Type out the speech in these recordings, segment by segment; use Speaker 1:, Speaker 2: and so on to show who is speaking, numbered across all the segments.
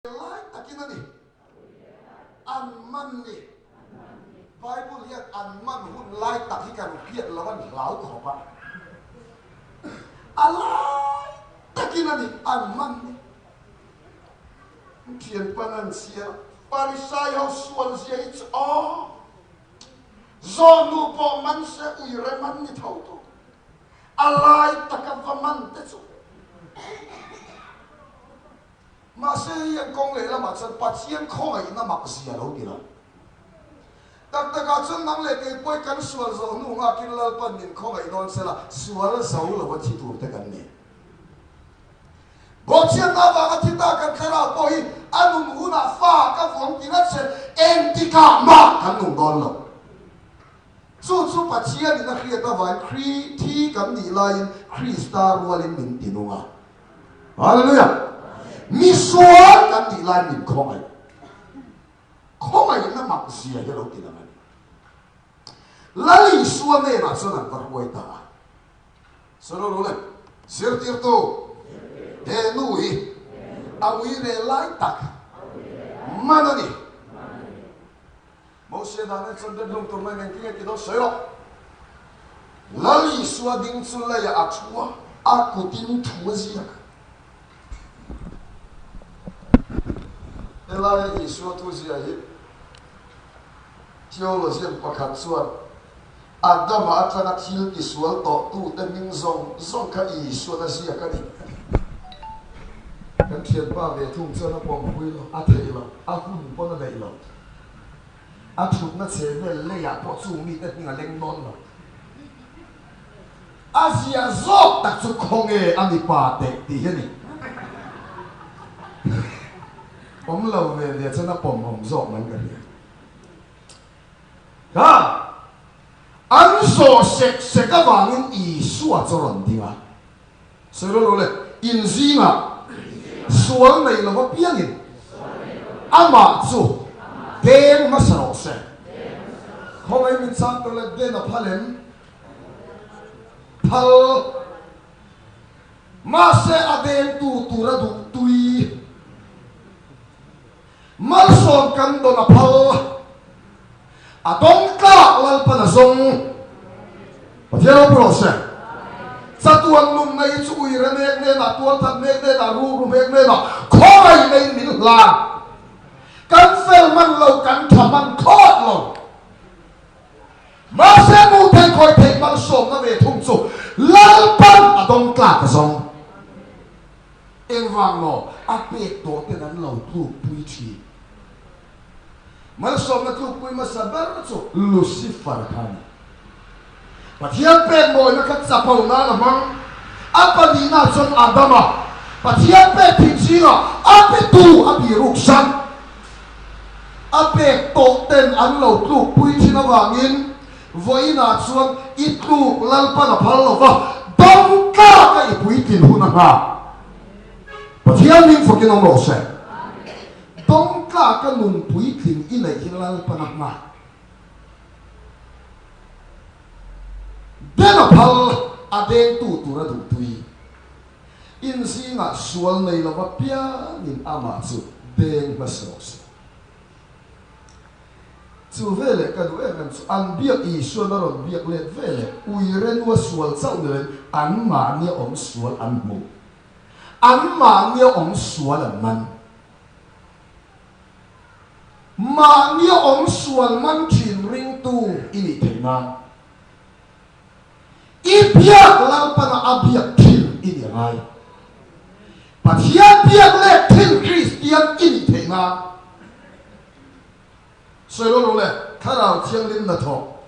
Speaker 1: Lai takin a ni. An man ni. Bible hian an man hun lai tak hi kan hriat lo an hlau khawp a. A lai takin a ni an man ni. Thianpan an chhiar a, Pharisai ho sual zia hi chu aw. Zawhnu pawh man se uire man ni tho tur. A lai taka va man te chu. Mahse hei an kawng lehlamah chuan Pathian khawngaihna mak zia lo ti lo. Tak takah chuan nang leh kei pawh kan sual zawh hnu nghakin Lalpan min khawngaih dawn se la, sual zo lova thi tur te kan ni. Bawhchhiatna avanga thi ta kan thlarau pawh hi a nun hunah fa ka vuang ti ngat se engtikah mah kan nung dawn lo. Chu chu Pathianin a hriat avangin Kri thi kan nih laiin Krista rualin min ti nung a. Hallelujah! Mi sual kan nih lai min khawngaih. Khawngaihna mak zia hi a lo ti lang a ni. Lal Isua hnenah chuan an va hruai ta a. Sawi rawh le, zirtirtu, he nu hi a ui ve lai tak man a ni. Mosia dan en chuan bedroom tur mai engtin nge ti dawn sawi rawh. Lal Isua ding chu leiah a thu a, a kutin thu a ziak. Helaia Isua thu ziah hi theologian pakhat chuan Adama atanga thil tisual tawhtute hming zawng zawng kha Isuan a ziak a ni. Kan thianpa ve thung chuan a pawmpui lo, a theih lo, a hun pawn a neih lo. A thutna chhe vel leiah pawh chung mite hming a leng dawn lo. A ziah zawk tak chu khawnge a mipa teh tih hi a ni. Awm lo ve ve chuan a pawm awm zawk mai ka hria. Kha an zawh sek sek avangin Isua chu a rawn ding a. Sawi rawh rawh le, in zingah sual nei lova piangin amah chu deng hmasa rawh se. Khawngaih min chang tawh le, den a phal em? Phal. Mahse a dengtu tura duh tui. Malsawm kan dawn a phal, a dawng tlak Lalpan a zawng. Pathian ropui rawh se. Chatuan nunna hi chu uire mek hnenah, tualthat mek hnenah, rukru mek hnenah khawngaihna in min hlan. Kan fel hman lo, kan tha hman thlawt lo. Mahse hmuh theih khawih theih malsawmna ve thung chu Lalpan a dawng tlak a zawng. Engvang maw a pek tawh ten an lo tlukpui thin? Malsawmna tlukpui hmasa ber chu Lucifer kha a ni. Pathian pek mawina kha chapo nan a hmang. A pahnihna chuan Adama, Pathian pek thin zingah a petu a biruk san. A pek tawh ten an lo tlukpui thin avangin Vawiinah chuan i tluk Lalpan a phal lo va, dam tlaka i puitlin hun a nghak. Pathian min fakin awm rawh se. Dam tlaka nun puitling i neih hi Lalpan a nghak. Den a phal, a dengtu tur a duhtui. In zingah sual nei lova piangin amah chu deng hmasa rawh se. Chu veleh ka duh em em chu an biak Isuan a rawn biak let veleh uirenua sual chauh ni loin anmahnia awm sual an hmuh. Anmahnia awm sual an man. Mahnia awm sual man thin ringtu i nih theih nan i biak Lalpana a biak thin i nih a ngai. Pathian biak let thin Kristian i nih theih nan Sawi rawh rawh le, Thlarau Thianghlim hnathawk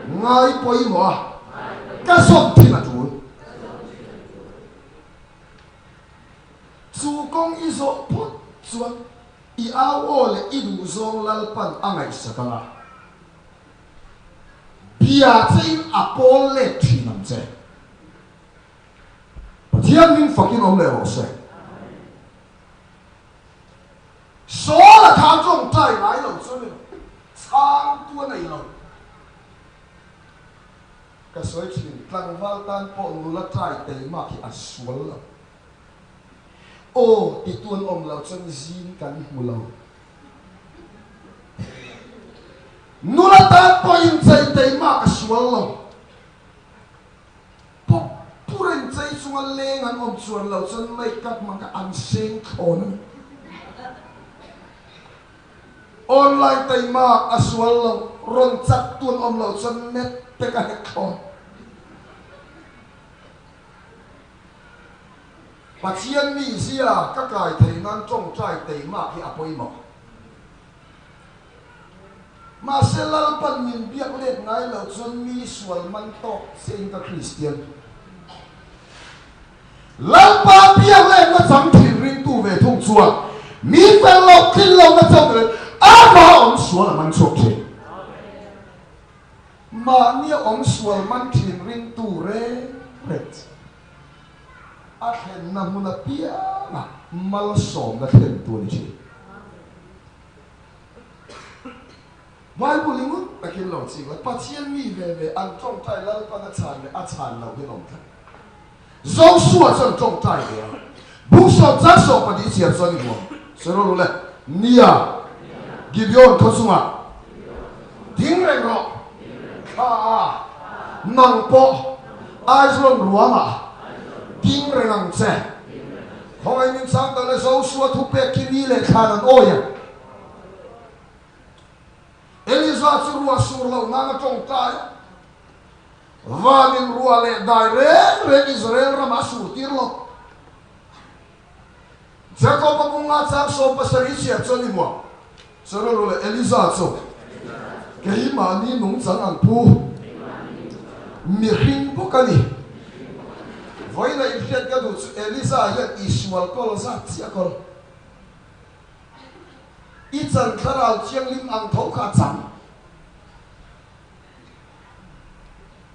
Speaker 1: ngai pawimawh a, ka zawm thin a tul. Chu kawng i zawh phawt chuan i au aw leh i duhzawng Lalpan a ngaihsak ang a, bia chein a pawl let thin ang che. Pathian hming fakin awm leh rawh se. Sawl a kha tawngtai ngai lo chu ni chhangtu a nei lo. Ka sawi thin, tlangval tan pawh nula tai teimak hi a sual lo. Aw titu an awm lo chuan zing kan hmu lo. Nula tan pawh inchei teima ka sual lo. Pawp pur a inchei chunga leng an awm chuan lo chuan make up hmang kha an seng thlawn a ni. Online teima a sual lo, rawn chat tu an awm lo chuan net te ka hek thlawn. Pathian mizia ka kai thei nan tawngtai teimak hi a pawimawh. Mahse Lalpan min biak let ngai lo chuan mi sual man tawk chiahin ka Kristian. Lalpa biak letna chang thin ringtu ve thung chuan mi fel loh tlin lohna chauh ni loin amah awm sual a man chhuak thin. Mahnia awm sual man thin ringtu reng reng chu a thlenna hmun apianga malsawmna thlentu a ni thin. Bible i ngut takin lo ching la, Pathian mi ve ve an tawngtai Lalpan a chhan leh a chhan loh hian awm tlat. Joshua chuan tawngtai ve a, buk sawm chang sawm pahnih chhiar chuan i hmu ang. Sawi rawh le, Nia, Gibeon khaw chungah ding reng rawh, thla a, nang pawh Aizawn ruangah ding reng ang che. Khawngaih min chang ta le, Joshua thupek khi ni leh thlan an awi ang. Eliza chu ruah sur loh nan a tawngtai a. Vanin ruah leh dai reng reng Israel ramah a sur tir lo. Jakob a bunga chang 70 chhiar chuan i hmuah. Sarual leh Eliza chu keimahni nungchang ang pu mihring bawk a ni. Vawiina inhriat ka duh chu Eliza hian i sual kawl zat chiah kawl. I chan thlarau thianghlim ang tho kha a chang.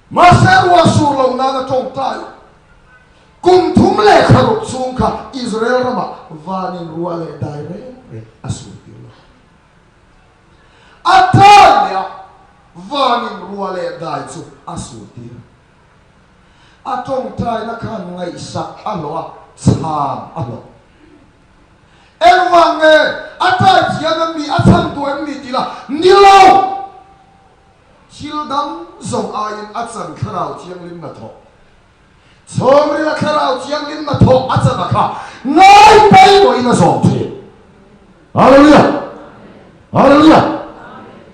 Speaker 1: Mahse ruah sur loh nan a tawngtai a. Kum thum leh thla ruk chhung kha Israel ramah vanin ruah leh dai reng reng a sur tir lo. A tlai leh a, vanin ruah leh dai chu a sur tir. A tawngtaina khan ngaihsak a hlawh a, chhan a hlawh. Engvang nge a tlai thiam em mi, a chhan duh em mi ti la, ni lo! Thil dang zawng aiin a chan Thlarau Thianghlim hnathawh. Chhawmrila Thlarau Thianghlim hnathawh a chan a kha ngai pawimawhin a zawm thin. Hallelujah! Hallelujah!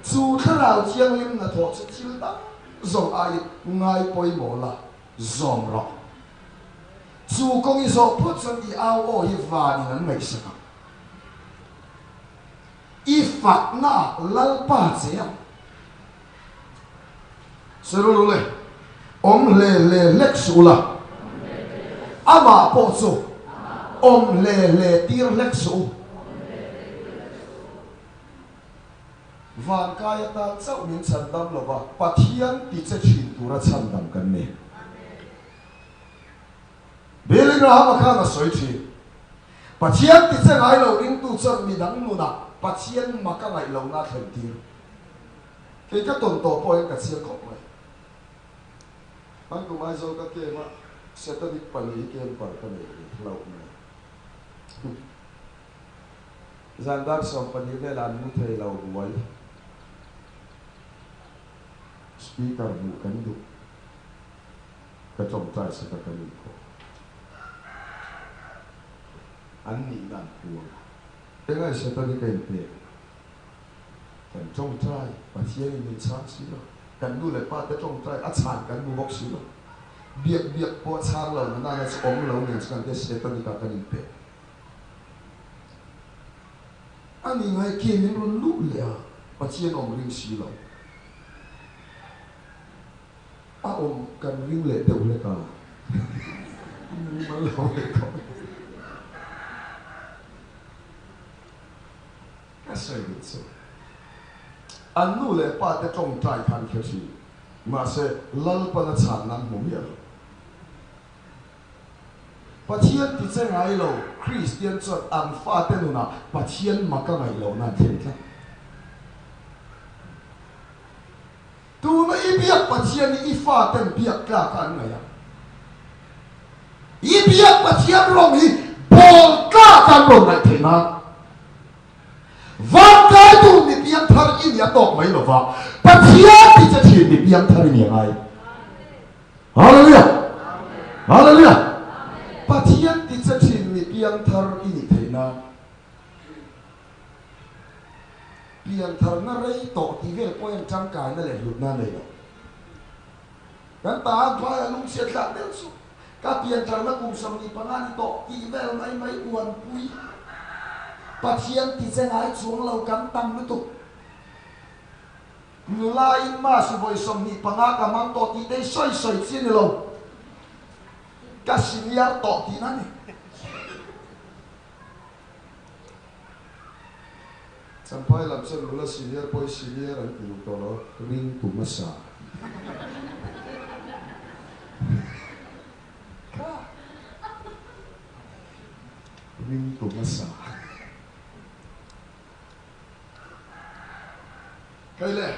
Speaker 1: Chu Thlarau Thianghlim hnathawh chu thil dang zawng aiin ngai pawimawh la zawm rawh. Chu kawng i zawh phawt chuan i au aw hi vanin an ngaihsak ang. I fakna Lalpa che a. Sawi ru le, awm hle hle hlek suh ula, amah pawh chu awm hle hle tir hlek suh u. Vankai atan chauh min chhandam lova, Pathian ti che thin tura chhandam kan ni. Billy Graham-a khan a sawi thin, Pathian ti che ngai lo ringtu chuan midang nunah Pathian mak a ngaih lohna a thlen tir. Kei ka tawn tawh pawh hian ka chiang khawp mai. Hmankum Aizawl ka kem a, Satanic pali hi camper ka nei ve hlauh mai. Zan dar 12 velah an mu thei lo buai. Speaker hmuh kan duh. Ka tawngtai sak a ka nuih khawp. An nihna an puang a. Engai Satan hi ka inpek? Kan tawngtai, Pathianin min chhang si lo. Kan nu leh pa te tawngtai a chhan kan hmu bawk si lo. Biak biak pawh a chhang lo na nana chu awm lo nen chu kan tia Satan hi ka kan inpek. A ni ngai ke min rawn luh leh a, Pathian awm ring si lo. A awm kan ring leh deuh hlek a, mumal lo leh khawp mai. Ka sawi duh chu, an nu leh pa te tawngtai kha an hre thin, mahse Lalpan a chhan nan hmu miah lo. Pathian ti che ngai lo, Kristian chuan an fate nunah Pathian mak a ngaih lohna an thlen tlat. Tuna i biak Pathian hi i faten biak tlak a an ngaih a. I biak Pathian rawng hi bawl tlak. zat an rawn ngaih theih nan. Vantlaitu mi piangthar i nih a tawk mai lo va, Pathian ti che thin mi piangthar i nih a ngai. Hallelujah! Hallelujah! Pathian ti che thin mi piangthar i nih theih nan piantharna rei tawh tih vel pawh hian tangkaina leh hlutna a nei lo. Kan ta an phai a lungchhiat thlak deuh chu ka piantharna kum 25 ni tawh tih vel mai mai uanpui Pathian ti che ngai chuang lo kan tam lutuk. Nula in Masi vawi 25 ka hmang tawh tih te hi sawi sawi chi a ni lo. Ka senior tawh tihna a ni. Champhai lam chuan nula senior pawh hi senior an ti duh tawh lo, ring tu hmasa kha ring tu hmasa. Hei le,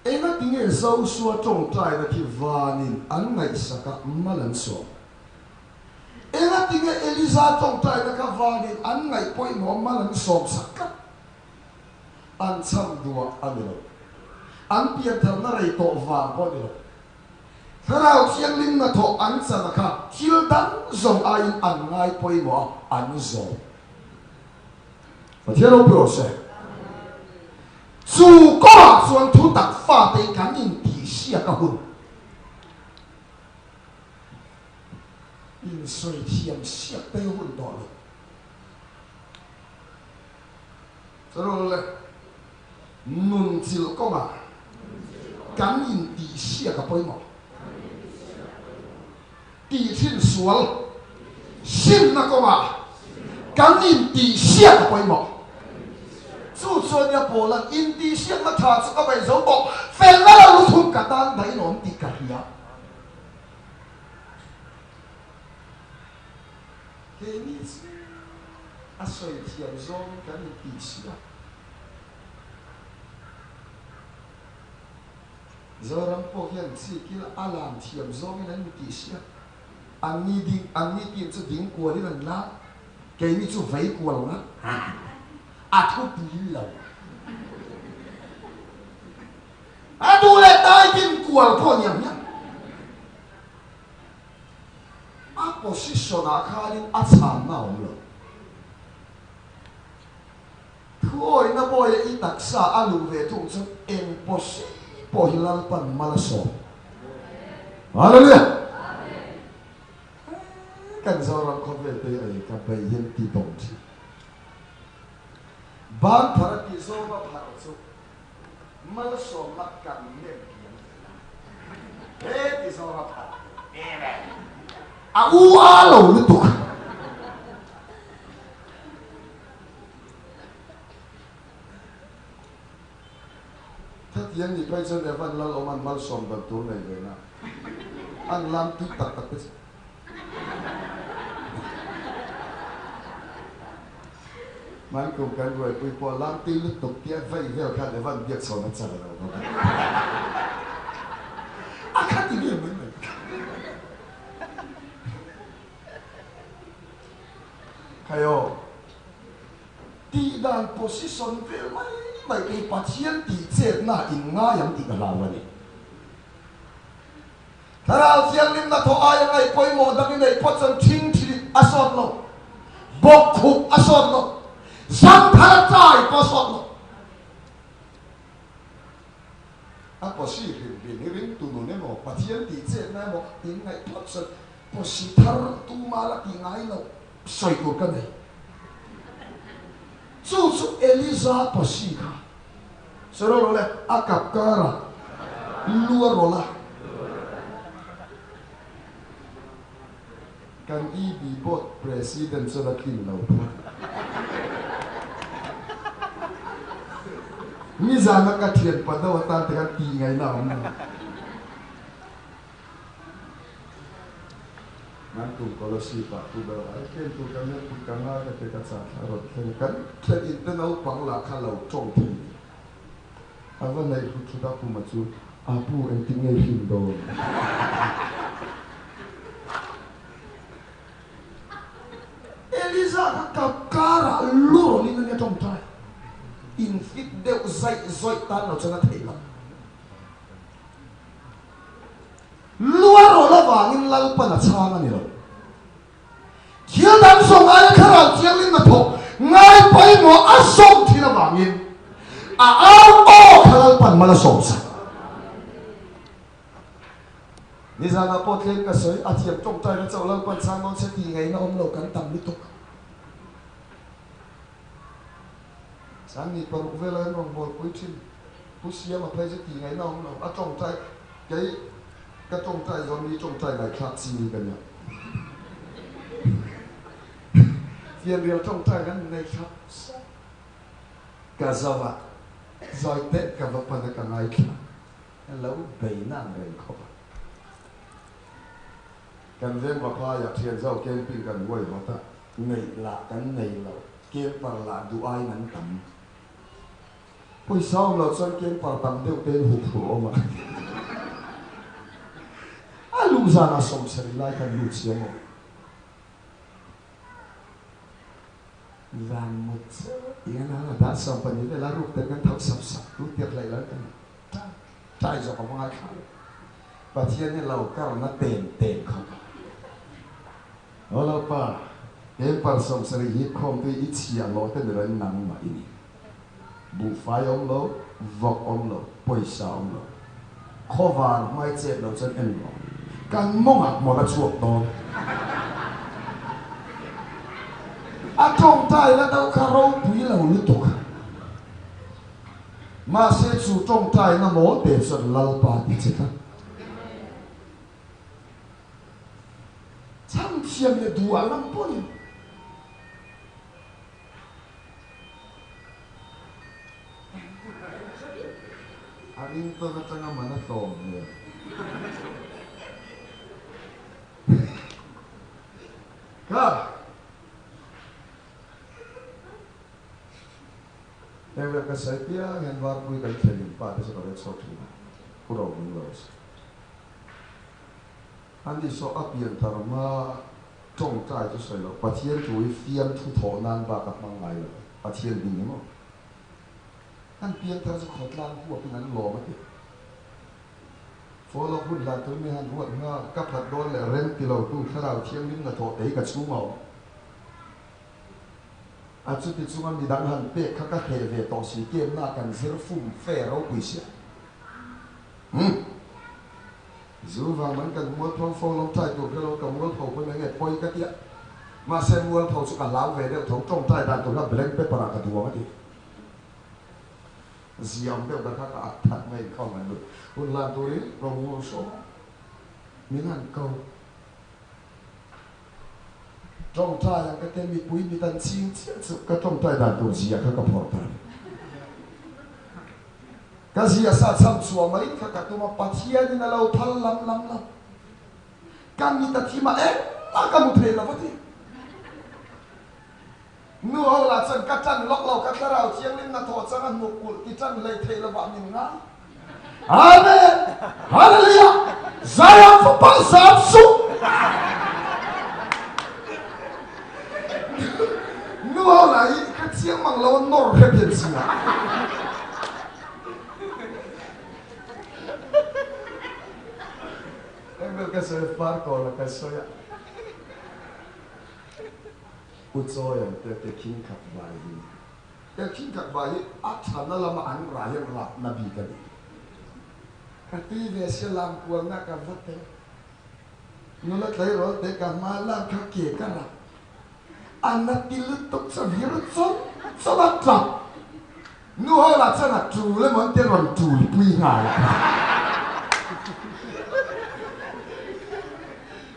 Speaker 1: engatinge Josua tawngtaina khi vanin an ngaihsak a mal an sawm? Engatinge Eliza tawngtaina kha vanin an ngaih pawimawh mal an sawm sak tlat? An chham duah a ni lo. An piantharna rei tawh vang pawh a ni lo. Thlarau Thianghlim hnathawh an chana kha thil dang zawng aiin an ngai pawimawh a, an zawm. Pathian ropui rawh se. Chu kawngah chuan thutak fate kan intihsiak a hun. Insawi thiam siak te hun tawh lo. Chuan le, nun chilh kawngah kan intih siak a pawimawh. Tih thin sual simna kawngah kan intih siak a pawimawh. Chu chuan nia Paula'n intih siakna tha chu ka bei zo tawh, felna lo luthum ka tan daih lawm tih ka hria. Keini chu a sawi thiam zawngin kan intih si a. Zoram pawh hian chi kil a lam thiam zawngin an intih si a. Anni ding, anni team chu ding kualin an la, keini chu vei kual ngat. A thupui lo. A duh leh tai din kual pawh ni ang hian. A position ah khanin a chhanna a awm lo. Thuawihna bawia i taksa a luh ve thung chuan eng posi pawh hi Lalpan mal a sawm. Hallelujah! Kan Zoram khawvel te hi a ei ka bei hian ti tawng thin. Ban phar a tih zawnga phar chu Malsawmna kan nem kiang zel a, he ti zawnga phar em e. A u a lo lutuk. Khatiang nih phei chuan Evan Lalawma'n malsawm dan tur nei ve na an lam tui tak tak te chu. Hmankum kan ruaipui pawh lam tui lutuk tia vei vel khan Evan biak chhawn a chak lo bawk a. A kha ti vel mai mai. Khai aw. Tih dan position vel mai mai kei Pathian tih chetna in ngai ang tih ka hlau a ni. Thlarau Thianghlim hnathawh aia ngaih pawimawh dang i neih phawt chuan thingthi a sawt lo, bawkkhup a sawt lo, zangthar tlai pawh a sawt lo. A pawsi hrim hrim hi ringtu nun emaw, Pathian tih chetna emaw in ngaih phawt chuan pawsi thar tuma la tih ngai lo sawi tur ka nei. Chu chu Eliza pawsi kha. Sawi rawh le, a kap kar a, lu a rawlh a. Kan EB Board President chuan a tlin lo phawt. Nizana ka thian pa deuh atan te khan tih ngaihna a awm lo. Nan tum Kolasib ah pu ber ai ken tur kan hian pui ka ngai ka ti ka chah thla rawn thleng a, kan thlen in te naupang lah kha lo tawng thei ni. A va neih hlut hlut a puma chu a pu engtin nge i hlim dawn? Eliza kha. tawngtai. In fit deuh zaih zawih tan lo chuan a theih loh. Lua rawh avangin Lalpan a chhang a ni lo. Thil dang zawng aia Thlarau Thianghlim hnathawk ngai pawimawh a zawm thin avangin a au aw kha Lalpan mal a sawm sak. Nizanah pawh tlem ka sawi, a thiam tawngtaina chauh Lalpan chhang dawn se tih ngaihna awm lo kan tam lutuk. Sangni paruk vela kan rawn bawlpui thin. Pu Siama phei chu tih ngaihna awm lo, a tawngtai kei ka tawngtai zawn mi tawngtai ngaihthlak chi ni ka nia. Fianrial tawngtai kan ngaihthlak sak. Ka zo a, zawi teh ka va pan a ka ngaithla. Ka lo bei na ang reng khawp a. Kan veng Vaphaiah thianzau camping kan huai hawt a, neih lah kan nei lo, camper lah duh aiin an tam. Pawisa awm lo chuan camper tam deuh te in hup hrur awm a. A luh zanah sawmsarih lai khan lut siam aw. Zan mut chiah eng a dah 12 vel a ruk ten kan tho sap sap tu tir hlei lo kan Tai tai zawk a va ngaithla lo. Pathian hi lo karna tem tem khawp a. Aw Lalpa, Camper 70 hip khawmtu i chhiah hlawh te ni loin nangmah i ni. Buhfai awm lo, vawk awm lo, pawisa awm lo. Khawvar hmai chet lo chuan en rawh. Kan mawngah mawlh a chhuak dawn. A tawngtai la deuh kha ropui lo lutuk. Mahse chu tawngtaina mawl te chuan Lalpa ti che tlat. Chhang thiam leh duh lam pawh ni. A ringtawn atanga man a tlawm hmel. Kha. Heng vel ka sawi piang hian Varpui kan thlen in pa te chu ka lo chhuak thin a, Pu Rohmun lo se. Ani saw a pian thar hma tawngtai chu sawi loh, Pathian thu hi fiamthu thawh nan bak a hmang ngai lo, Pathian hming hi maw? An pian thar chu khawtlang huapin an lawm a ti. Follow hun hlan tur mi han ruat nghal, ka phat dawn leh rem ti lo tu Thlarau Thianghlim hnathawh te hi ka chhung a awm. A chuti chunga midang han pek kha ka hleh ve tawh si kemna kan zir fum fe ropui sia. Umm. Zu vang man kan mualpho fo lo try tur kha lo ka mualpho pawn enge pawi ka tia. Mahse mualpho chu ka hlau ve deuh tho tawngtai dan tur kha blank paper ah ka duang a ti. Ziam deuh ka kha ka at that mai inkhawm han lut hun hlan turin rawng sawm a min han ko. Tawngtai ang ka tia mipui mit an ching chiah chu ka tawngtai dan tur zia kha ka phawrh ta a ni. Ka zia sa cham chhuah mai kha ka tum a, Pathianin a lo phal lam lam lo. Ka mit a thim a, engmah ka hmu thei lo va ti. Nu ho lah chuan ka tan lawk lo, ka thlarau thianghlim hnathawh chang a hnuk ulh ti tan hlei thei lovah min ngai. Amen! Hallelujah! Zion fapa zam suh! Nu ho lah hi ka chiang mang lo a nawr hrep hian si a. Engvel ka sawi a, Farkawn a ka sawi a. U Chawi ang te te khing khat vai hi. Te khing khat vai hi a thana lama an rah hian rapna bik a ni. Ka tui ve sia lam kualna ka va tel. Nula tleirawl te ka hma lam kha ke ka rap. A na ti lutuk chuan vir chawn chawn a tap. Nu ho lah chuan a tul emaw an ti rawn tul pui nghal a.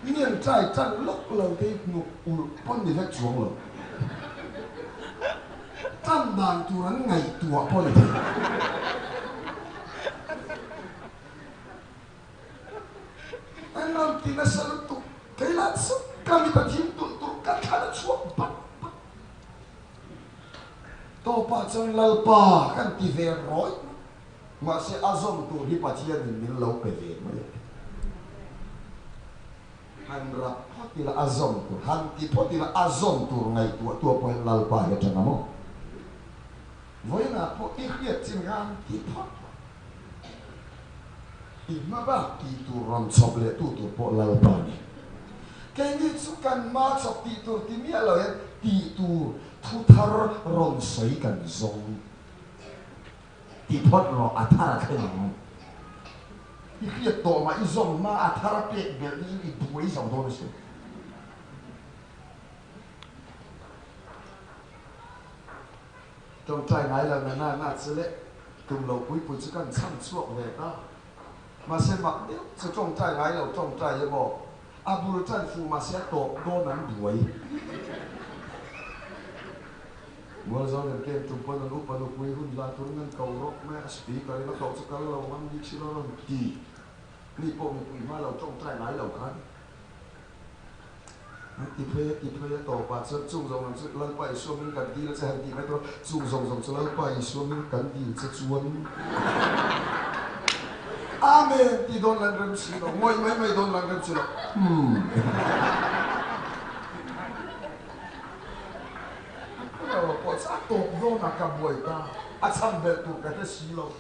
Speaker 1: Mi an try tan lawk lo te hi hnuk ulh pawn ni vek chuang lo. Tan dan tur an ngaihtuah pawh ni thei. An rawn ti nasa lutuk. Kei lah chu ka mit a thim tulh tulh ka thlan a chhuak bat bat. Tawpah chuan Lalpa kan ti ve rawih mai. Mahse a zawm tur hi Pathianin min lo pe ve mai a ti. Han rap phawt ila a zawm tur, han ti phawt ila a zawm tur ngaihtuah tu pawhin Lalpa hi a tang a maw? Vawiinah pawh i hriat chin khan ti phawt rawh. I hma bak tih tur rawn chhawp leh tu tur pawh Lalpa a ni. Keini chu kan hma chhawp tih tur ti miah lo hian tih tur thu thar rawn sawi kan zawng. Ti phawt rawh, a thar a thleng ang. I hriat tawh mah i zawm hma a thar a pek belh niin i buai zo dawn a si. Tawngtai ngai lo na na na chu le tum lo pui pui chu kan chham chhuak ve ta. Mahse mak deuh chu tawngtai ngai lo tawngtai emaw a bul tan fu mahse a tawp dawn an buai. Mualzo nen kem tum pawn an upa nupui hun la turin an ko rawk mai a, speaker in a koh chu kal lo ngam bik si lo rawn ti. Mi pawh mipui hma lo tawngtai ngai lo khan. A ti phei a ti phei a tawpah chuan chung zawng zawng chu Lalpa Isua min kan dil che han tih mai tur a, chung zawng zawng chu Lalpa Isua min kan dil che chuan Amen tih dawn lan rem si lo, ngawih mai mai dawn lan rem si lo, umm. Ka pawh chu a tawp dawnah ka buai ta, a chhan belh tur ka hre si lo.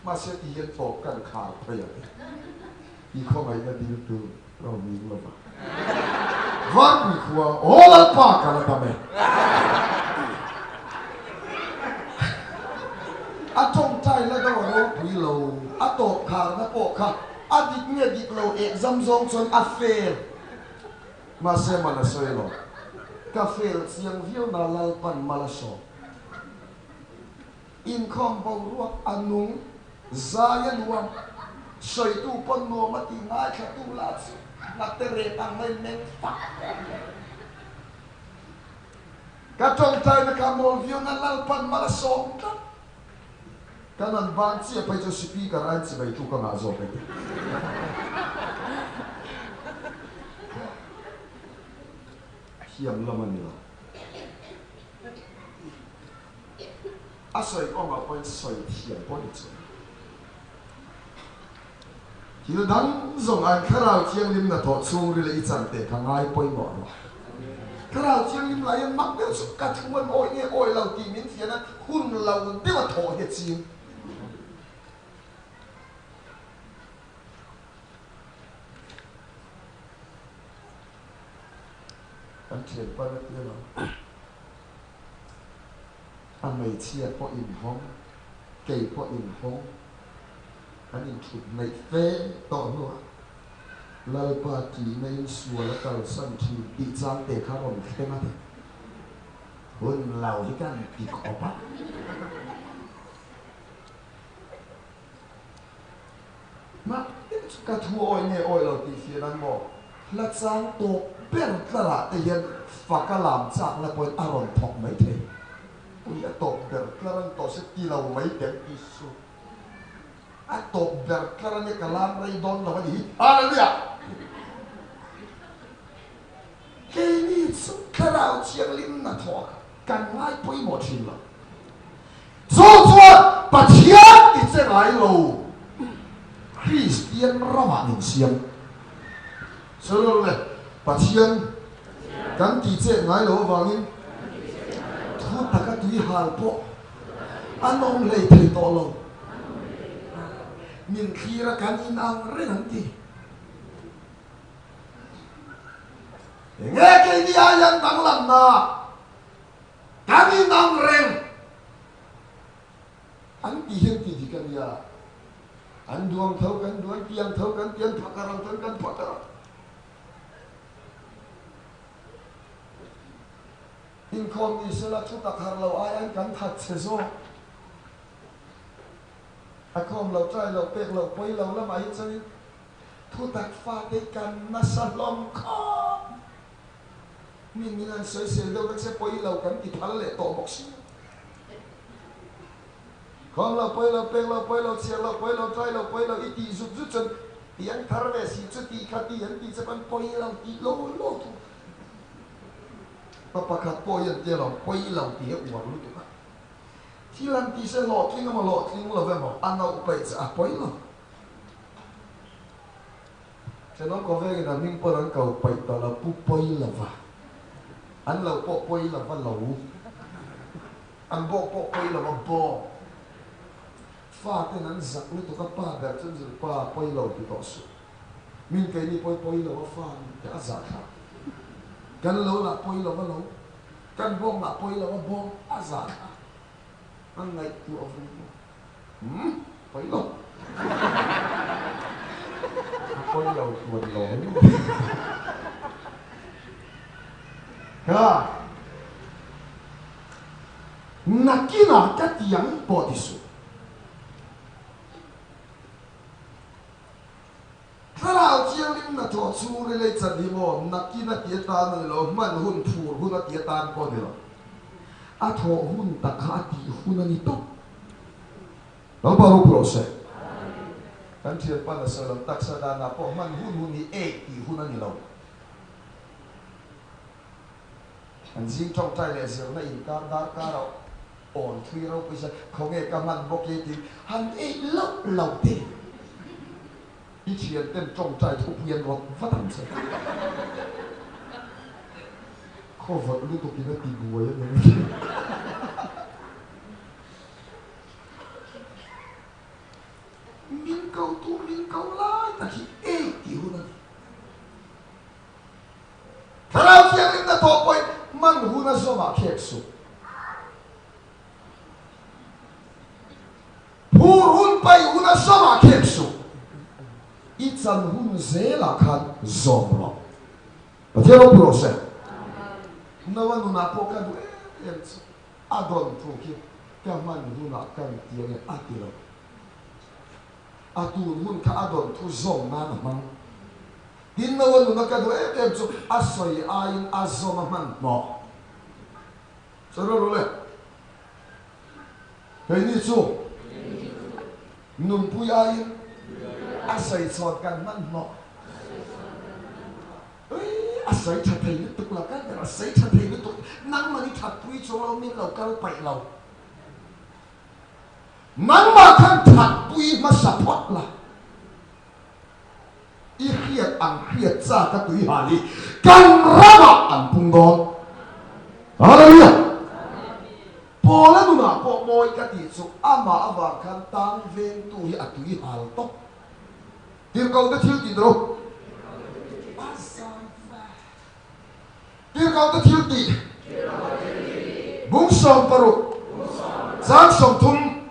Speaker 1: Mahse ti hian tawp kan khar phei ang e. I khawngaihna dil tu ka awm ning lo va. Varpui khua aw Lalpa ka la dam e. A tawngtai la deuh a ropui lo, a tawp kharna pawh kha a dik nge dik lo exam zawng chuan a fail. Mahse mal a sawi lo. Ka fail chiang viau na Lalpan mal a sawm. Inkhawm boruak a nung, zai a nuam, sawitu pawn nuam a ti ngaithlatu lah chu ngate rep ang mai meng fak a ni. Ka tawngtaina kha mawl viau na Lalpan mal a sawm tlat. Ka nan ban chiah phei chu speaker aiin chibaitu ka ngah zawk e ti. Thiam lam a ni lo. A sawi kawngah pawhin sawi thiam pawh ni chuan thil dang zawng an Thlarau Thianghlim hnathawh chhungril i chan teh kha ngai pawimawh rawh. Thlarau Thianghlim lah hian mak deuh chu ka thu an awih nge awih lo tih min fian a, hun lo deuh a thawh hi a ching. Kan thianpa na ti alawm. A hmeichhia pawh inhawng, kei pawh inhawng, kan inthut hnaih fe tawh hnuah Lalpa tihna in sual a kalsan thin tih chang te kha rawn thleng a ni. Hun lo hi kan ti khawp a. Mah chu ka thu awi nge awi lo tih fiah nan maw? Hla chang tawp ber tlarah te hian faka lam chakna pawhin a rawn thawk mai thei. Ui a tawp ber tlar an tawh se ti lo mai teh ang Isu. A tawp ber tlar ania ka lam rei dawn lo a ni hi. Hallelujah! Keini chu Thlarau Thianghlim hnathawh kan ngai pawimawh thin lo. Chu chuan Pathian ti che ngai lo Kristian ramah min siam. Sawi le, Pathian kan ti che ngai lo avangin thu taka tui hal pawh an awm hlei thei tawh lo. Min thlir a kan inang reng an ti. Enge keini aian danglamna kan inang reng an tih hian tih dik a nia. An duang tho kan duan, piang tho kan pian, phakar ang chuan kan phakar ang. Inkhawm ni sela thu tak har lo aian kan that chhe zawk. A khawm lo, trai lo, pek lo, pawi lo lamah hi chuanin Thutak fate kan nasa hlawm khawp. Min min an sawisel deuh na che pawi lo kan ti phal leh tawh bawk si. Khawm lo pawi lo, pek lo pawi lo, chhiar lo pawi lo, trai lo pawi lo i tih zut zut chuan piang thar ve si chu tih kha ti an tih che pawn pawi lo tih lo lo thu. Pa pakhat pawh hi an tia lo, pawi lo tih hi a uar lutuk a. Thil an ti se hlawhtling emaw hlawhtling lo emaw a nauh paih che a pawi lo. Thenawm khawvelin a hming pawn an ko paih ta lo, Pu Pawilova. An lo pawh Pawilova lo. An bawk pawh pawi lo a bawk. Faten an zak lutuk a pa ber chu an zir pa pawi lo ti tawh suh. Min keini pawi pawi lo a fa nih te a zah thlak. Kan lo lah pawi lo a lo, kan bawk lah pawi lo a bawk a zah thlak. A ngaihtuah vung vung. Umm pawi lo. A pawi lo tuan lo. Ka nakinah ka tiang pawh ti suh. Thlarau Thianghlim hnathawh chhungril ei chan hi maw nakin a ti atan a ni lo, hman hun phur hun a ti atan pawh a ni lo. A thawh hun tak kha a tih hun a ni tawp. Lalpa ropui rawh se. Kan thianpa na sawi lo, taksa danah pawh hman hun hun hi ei tih hun a ni lo. An zing tawngtai leh zirna inkar darkar a awn thui ropui se, khawnge ka hman bawk e tih han ei loh loh te. I thian ten tawngtai thupui an rawt vat ang che. Khawvawt lutuk in a ti buai a ni. Min ko tu min ko lai tak hi ei tih hun a ni. Thlarau Thianghlim na thawh pawhin hman hun a zawmah khek suh. Phur hun paih hun a zawmah khek suh. I chan hun zelah khan zawm rawh. Pathian ropui rawh se. Noa nunah pawh ka duh em em chu a dawn thu khi ka hman hunah kan ti ange a ti lo. A tun hun kha a dawn thu zawm nan a hmang. Tin, Noa nuna ka duh em em chu a sawi aiin a zawm a hman hnawh. Sawi rawh rawh le. Keini chu nunpui aiin a sawi chhawn kan hman hnawh. Ui, a sawi tha thei lutuk lo, kan ber a sawi tha thei lutuk, nangmahni thatpui chuang lo min lo kal paih lo. Nangmah khan thatpui hmasa phawt la. I hriat ang hriat chak a tui hal hi kan ramah an pung dawn. Hallelujah! Paula nunah pawh mawi ka tih chu amah avang khan tang vengtu hi a tui hal tawp. Tirhkohte thil tih rawh. A zai vek. Tirhkohte thil tih. Bung 60, chang 30,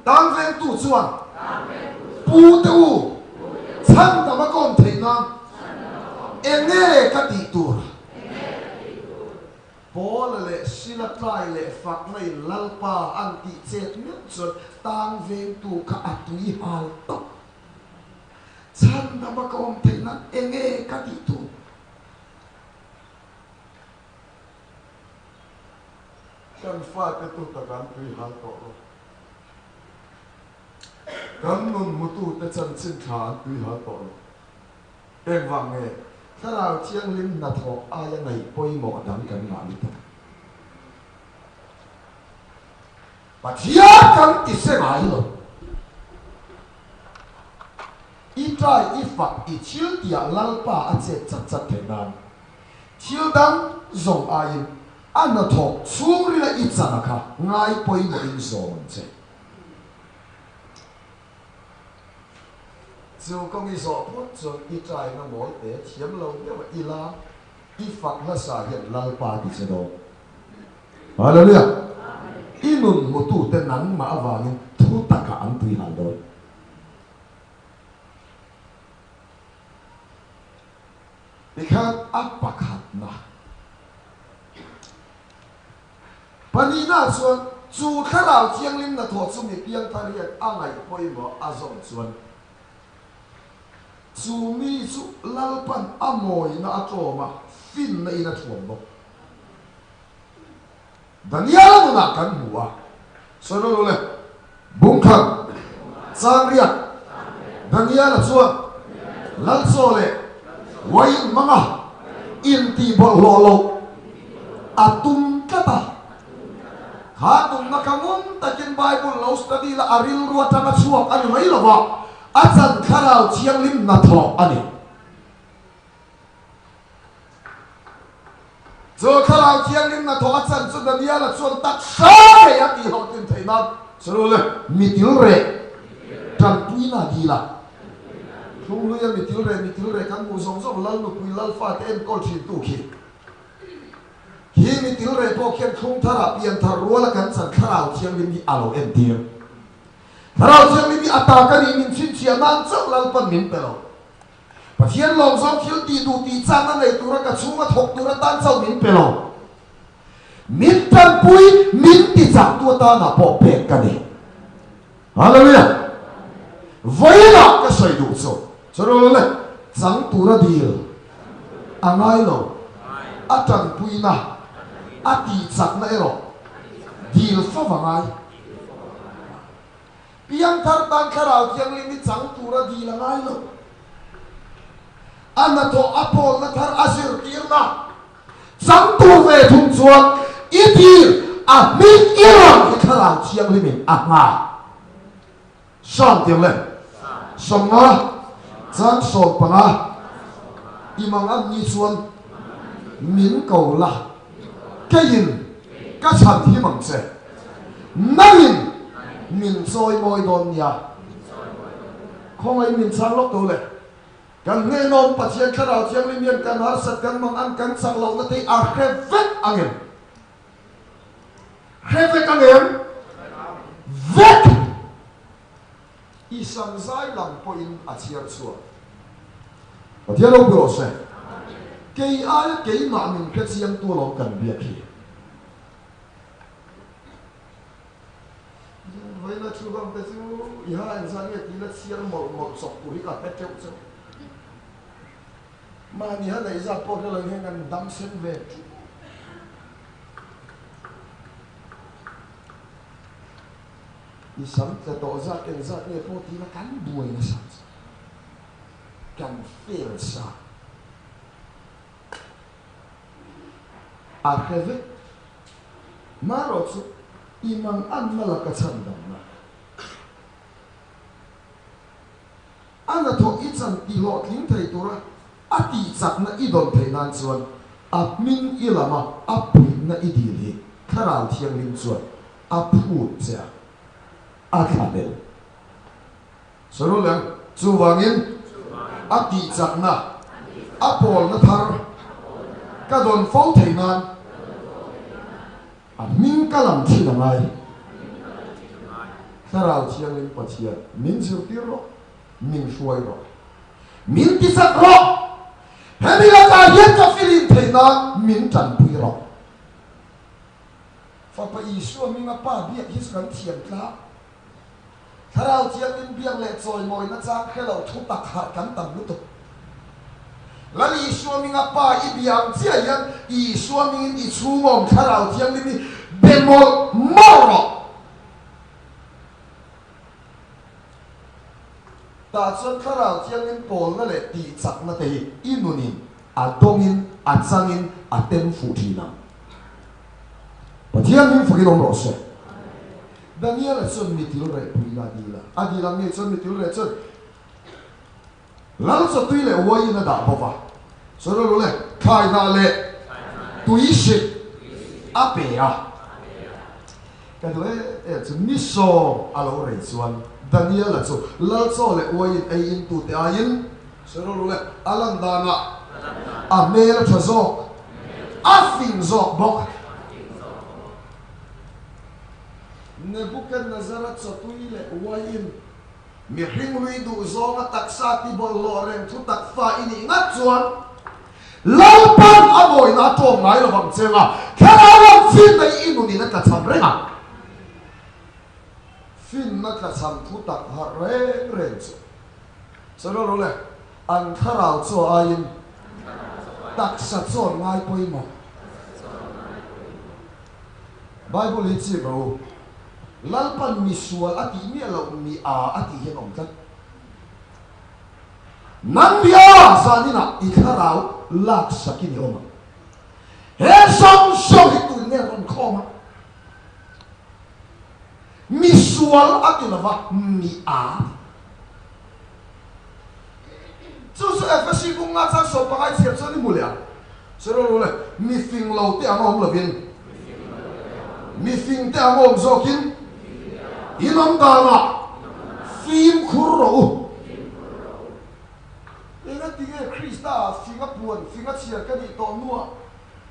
Speaker 1: Tang vengtu chuan Pu te u, chhan dam a kawm theih nan eng nge ka tih tur? Paula leh Sila tlai leh fakna in Lalpa an tih chet meuh chuan tang vengtu kha a tui hal tawp. Chhan dam a ka awm theih nan eng nge ka tih tur? Kan fate tu tak an tui hal tawh lo. Kan nun hmutute chanchin tha an tui hal tawh lo. Engvang nge Thlarau Thianghlim hnathawh aia ngaih pawimawh dang kan ngah lutuk? Pathian kan ti se ngai lo. I try i fak i thil tiah Lalpa a chet chat chat theih nan thil dang zawng aiin a hnathawk chhungrila i chana kha ngai pawimawhin zawm ang che. Chu kawng i zawh phawt chuan i try na mawl te thiam lo deuh a i lam i fak hlasa hian Lalpa ti che dawn. Hallelujah! I nun hmutute nangmah avangin thu takah an tui hal dawn. Tikhan a pakhatna pahnihna chuan chu thlarau thianghlim hnathawh chu mi piangthar hian a ngaih pawimawh a zawm chuan chu mi chu Lalpan a mawina a tlawm a, finna in a thuam bawk. Daniel nunah kan hmu a, sawi rawh le, Bungkhat, Changriat, Daniel-a chuan Lalchaw leh uaiin hmanga intih bawlhhlawh loh a tum tlat a. Kha tumna kha ngun takin Bible lo study la a rilru atanga chhuak a ni mai lo va, a chan thlarau thianghlim hnathawh a ni. Chu Thlarau Thianghlim hnathawh a chan chu Daniela chuan taksa ngei a tih hlawhtlin theih nan chu le mitil reh tanpuina a dil a. Thlunghluia mitil reh mitil reh kan hmuh zawng zawng Lal nupui Lal fate enkawl thintu khi. Khi mitil reh pawh khian thlung tharah pianthar ruala kan chan Thlarau Thianghlim hi a lo entir. Thlarau Thianghlim hi a ta ka nih min chhinchhiah nan chauh Lalpan min pe lo. Pathian lawm zawng thil tih duh tih chakna nei tura ka chhunga thawk tur atan chauh min pe lo. Min tanpui, min ti chaktu atanah pawh pek ka ni. Hallelujah! Vawiinah ka sawi duh chu, churul le, chang tura dil a ngai lo, a tanpuina, a tih chakna erawh dil fo a ngai. Piangthar tan Thlarau Thianghlim hi chang tura dil a ngai lo. A hnathawh a pawlna thar a zirtirna chang tur ve thung chuan i dil a hming i rawn hi Thlarau Thianghlimin a nghak. Sam tiang le 50 chang 15 i mang an ni chuan min ko la keiin ka chhan him ang che. Nangin min chawi mawi dawn nia. Khawngaih min chhang lawk to le. Kan hnenawm Pathian Thlarau Thianghlim hian kan harsat kan mang an kan chak lohna te hi a hre vek ang em? Hre vek ang em? Vek! I sam zai lam pawhin a chhiar chhuak. Pathian ropui rawh se. Kei aia keimah min hrechiangtu alawm kan biak hi. Vawiina thu hlawm te chu i ha engzah nge tih la chhiar mawlh mawlh chawp tur hi ka hre teuh cheu. Mahni ha neih zat pawh hre lo hian kan dam sen ve teuh. I sam tla tawh zat engzat nge pawh tih la kan buai nasa chu. Kan fail sa. A hre vek. Marawh chu i mang anna laka chhandamna a hnathawh i chan tihlawhtling thei tura a tihchakna i dawn theih nan chuan a hming i lama a puihna i dil hi Thlarau Thianghlim chuan a phut che a, a thlahlel. Sawi leh ang. Chuvangin a tihchakna, a pawlna thar ka dawn fo thei nan a hming ka lam thin a ngai. Thlarau Thianghlim Pathian, min zirtir rawh, min hruai rawh, min tichak rawh, hemi lakah hian ka filin theih nan min tanpui rawh. Fapa Isua hminga Pa biak hi chu kan thiam tlak. Thlarau Thianghlim biak leh chawimawina chang hre lo thu tak harh kan tam lutuk. Lal Isua hminga Pa i bia ang chiah hian Isua hmingin i chhungawm Thlarau Thianghlim hi be mawlh mawlh rawh. Tah chuan Thlarau Thianghlim pawlna leh tihchakna te hi i nunin a dawngin a changin a tem fuh thin ang. Pathian hming fakin awm rawh se. Daniela chuan mitil reh puina a dil a, a dil ang ngei chuan mitil reh chuan Lal chawtui leh uaiin a dah bawk a, sawi rawh le, thlai hnah leh tui sik a pe a. Ka duh em em chu ni sawm a lo rei chuan Daniela chu Lal chaw leh uaiin ei in tute aiin, sawi rawh le, a lan danah a hmel a tha zawk, a fing zawk bawk. Nebuchadnezzar-a chawtui leh uaiin mihring hlui duh zawnga taksa tibawlhhlawh reng thu tak fa i nih ngat chuan Lalpan a mawina a tawm ngai lovang che anga thlarau lam finna hi i nunin a tlachham reng a. Finna tlachham thu tak harh reng reng chu sawi rawh le, an thlarau chaw aiin taksa chaw an ngai pawimawh. Bible hi chip rawh u. Lalpan mi sual a tih miah loh mi a a tih hian awm tlat. Nang bia zaninah i thlarau laksakin i awm ang. He zawng zawng hi tun nge rawn khawm a? Mi sual a ti lova, mi a ti. Chu chu Efesi bunga chang 15 i chhiar chuan i hmu leh ang. Sawi rawh le, mi fing lo te ang awm lovin, mi fing te ang awm zawkin in awm danah fimkhur rawh u. Engatinge Krista finga puan, finga chhiar ka nih tawh hnuah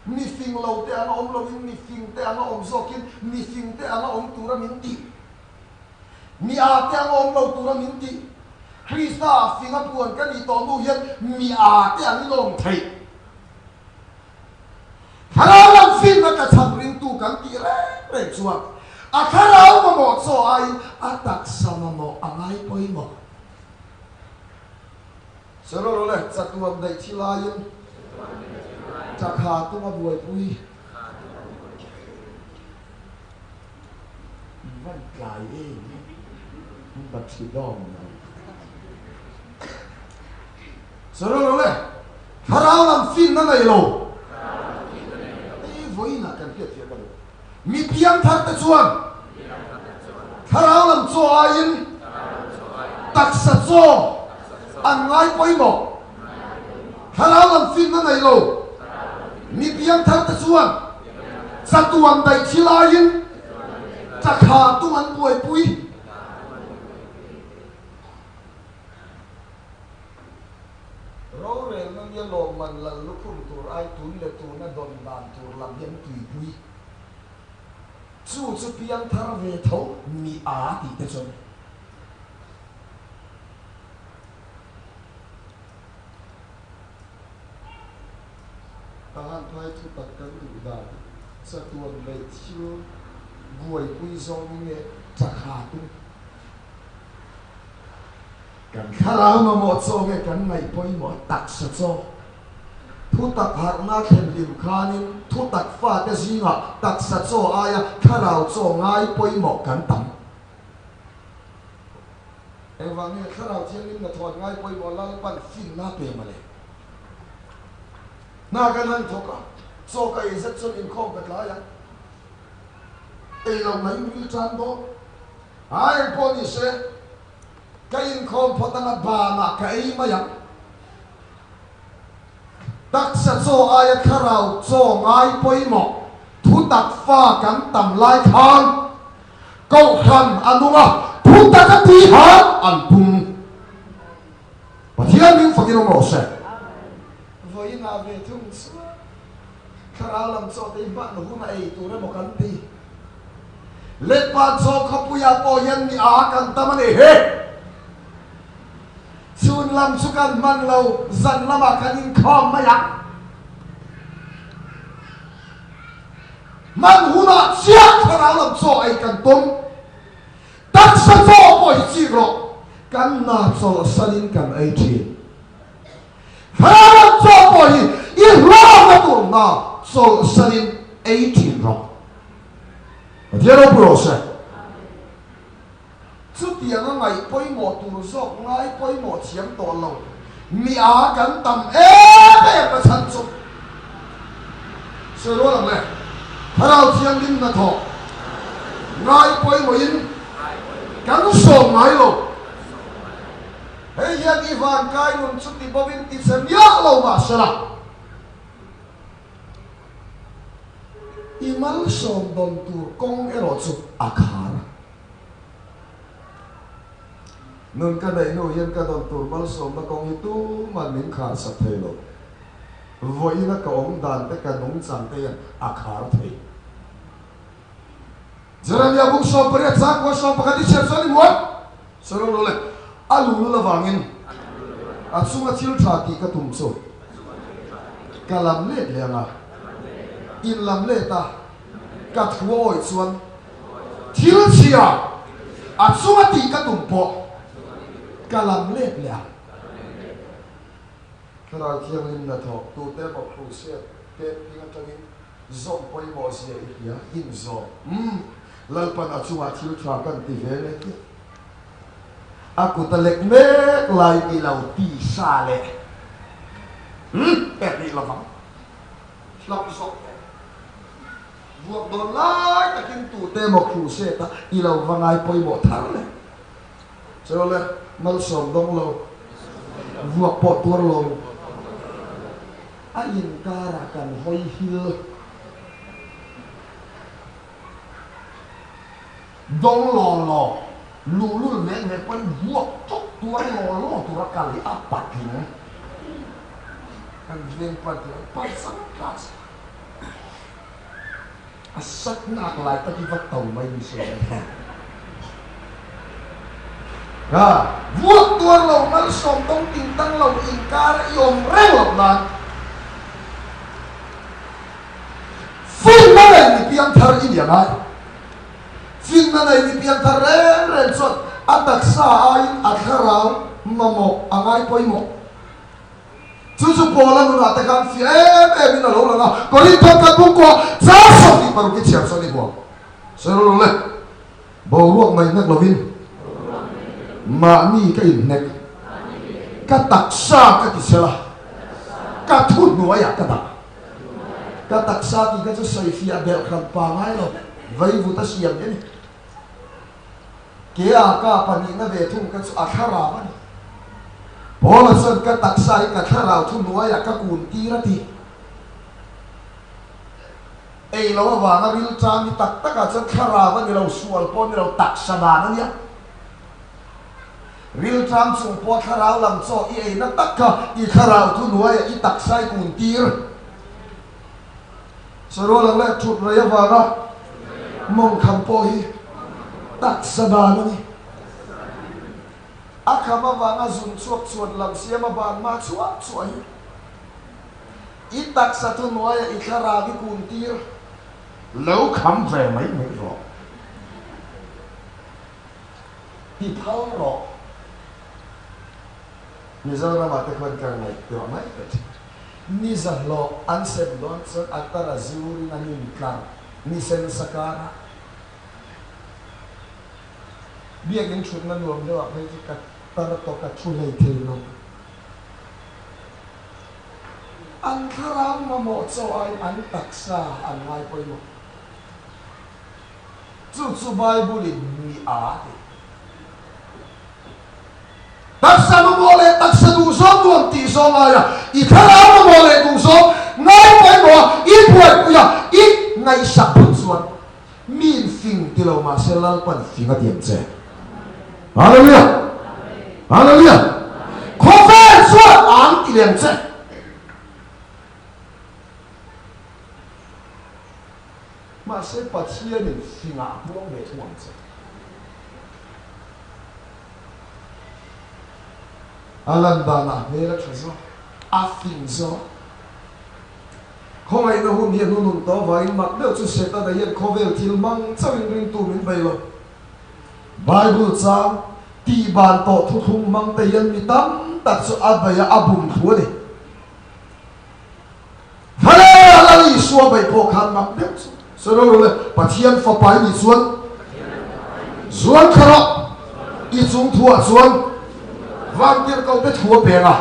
Speaker 1: mi fing lo te anga awm lovin mi fing te anga awm zawkin mi fing te anga awm tura min tih? Mi â te anga awm lo tura min tih? Krista finga puan ka nih tawh hnu hian mi â te angin awm theih? Thlarau lam finna ka chham ringtu kan tih reng reng chuan a thlarau mamawh chaw aiin a taksa mamawh a ngai pawimawh. Sawi rawh le, chatuan daih thi laiin chakha tung a buaipui. In van tlai em e, in va thi dawm lo. Sawi rawh le, thlarau lam finna nei lo. Hei vawiinah kan hriatfiah ka duh. Mi piangthar te chuan thlarau lam chaw aiin taksa chaw an ngai pawimawh. Thlarau lam finna nei lo mi piangthar te chuan chatuan daih thil aiin chakha tum an buaipui. Rorelna nia lawmman lal lukhum tur ai tun leh tuna dawn dan tur lam hi an tuipui. Chu chu piangthar ve tho mi a tih te chuan. Tahan phai thu tak kan duh dan chatuan leh thil buaipui zawng nge chakha tum. Kan thlarau mamawh chaw nge kan ngaih pawimawh taksa chaw? Thutak harhna thlen hlim khanin thutak fate zingah taksa chaw aia thlarau chaw ngai pawimawh kan tam. Engvang nge thlarau thianghlim hnathawh ngai pawimawh Lalpan finna pe mawle? Hna kan han thawk a, chaw ka ei zet chuan inkhawm ka tlai a, ei lo mai ril tan dawn. A eng pawh ni se, ka inkhawm phawt anga banah ka ei mai ang. Taksa chaw aia thlarau chaw ngai pawimawh thutak fa kan tam lai khan Kohhran a nung a, thutak a tiha an pum. Pathian min fakin awm rawh se. Vawiinah ve thung chuan thlarau lam chaw te hi hman hun a ei tur emaw kan ti. Letpan chaw khawpuiah pawh hian mi a kan tam a ni he. Chhun lam chu kan hman lo, zan lamah kan inkhawm mai ang. Hman hunah chiah thlarau lam chaw ei kan tum. Taksa chaw pawh hi chik rawh, kan hna chawlhsanin kan ei thin. Thlarau lam chaw pawh hi i hlawkna tur hna chawlhsanin ei thin rawh. Pathian ropui rawh se. Chutiang a ngaih pawimawh tur zawk ngai pawimawh thiam tawh lo mi a kan tam em em a chhan chu sawi rual ang le. Thlarau Thianghlim hnathawh ngai pawimawhin kan sawm ngai lo. Hei hian i vankai nun chu ti bawin ti che miah lo mahsela. I malsawm dawn tur kawng erawh chu a khar. Nun ka neih hnu hian ka dawn tur malsawmna kawng hi tuman min khar sak thei lo. Vawiina ka awm dan te ka nungchang te hian a khar thei. Jeremia bung 18 changkua 11 i chhiar chuan i hmu ang. Sawi lo le, a luhlul avangin a chunga thil tha tih ka tum chu ka lam let leh ang a, in lam let a ka thu a awih chuan thil chhia a chunga tih ka tum pawh ka lam let leh ang. Thlarau Thianghlim hnathawk tute emaw crusade camping atangin zawm pawimawh zia i hria, inzawm. Umm, Lalpan a chungah thil tha kan ti ve leh chiah. A kut a lek mek lai i lo ti sa leh umm pek rih lovang. Hlauh zawk teh. Vuak dawn lai takin tute emaw crusade a i lo va ngai pawimawh thar leh. Chawle malsawm dawng lo, vuak pawh tuar lo. A inkarah kan hawi hil. Dawng law law, luhlul mek mek pawn vuak tawk tuar law law tura kal hi a patling. Kan veng pan tih ang pan sang class a sat nak lai tak hi va to mai ni se mai. Ka vuak tuar lo malsawm dawng ting tang lo inkar i awm reng loh nan. Finna nei mi piangthar i ni angai. Finna nei mi piangthar reng reng chuan a taksa aiin a thlarau mamawh a ngai pawimawh. Chu chu Paula nunah te khan fiah em em in a lo lang a, Korinthon kan bungkua chang 26 i chhiar chuan i hmu ang. Sawi rawh le. Boruak mai hnek lovin mahni ka inhnek, ka taksa ka ti chhel a, ka thuhnuaiah ka dah. Ka taksa tih kha chu sawifiah belh hran pa ngai lo, vaivut a siam hi a ni. Kea ka pahnihna ve thung kha chu a thlarau a ni. Paula chuan ka taksa hi ka thlarau thuhnuaiah ka kun tir a ti. Ei lo avanga rilṭam hi tak takah chuan thlarau a ni lo, sual pawh a ni lo, taksa dan a nia. Rilṭam chung pawh thlarau lam chaw i eina tak kha i thlarau thuhnuaiah i taksa i kun tir. Sarual ang leh ṭhut rei avanga mawngkham pawh hi taksa dan a ni. A kham avanga zun chhuak chhuan lam siama ban hma chhuah chhuah hi i taksa thuhnuaiah i thlarau i kun tir. Lo kham ve mai mai rawh. Ti phal rawh. Mizoramah te khuan ka ngaihtuah mai ta thin. Ni zahlawh an sem dawn chuan a tar a zurin an intlar ni sen sa karah. Biakinn thutna nuam deuhah phei chu ka tar tawh ka thu hlei thei lo. An thlarau mamawh chaw aiin an taksa an ngai pawimawh. Chu chu Bible in mi a ti. Taksa mamawh leh taksa duhzawng nuam tih zawng aia i thlarau mamawh leh duhzawng ngai pawimawh a, i buaipui a, i ngaihsak phut chuan mi in fing ti lo mahse Lalpan fing a ti ang che. Hallelujah! Hallelujah! Khawvel chuan an ti leh ang che. Mahse Pathianin fingah a puang ve thung ang che. A lan danah hmel a tha zawk, a fing zawk. Khawngaihna hun hi a hnunun tawh avangin mak deuh chu Setana hian khawvel thil hmang chauhin ringtu min bei lo. Bible chang tihban tawh thuthlung hmang te hian mi tam tak chu a bei a, a bum thlu a ni. Hale a Lal Isua beih pawh khan mak deuh chu sawi ro lo le, Pathian fapa i nih chuan zuan kha rawh, i chung thuah chuan vantirhkoh te thu a peng a,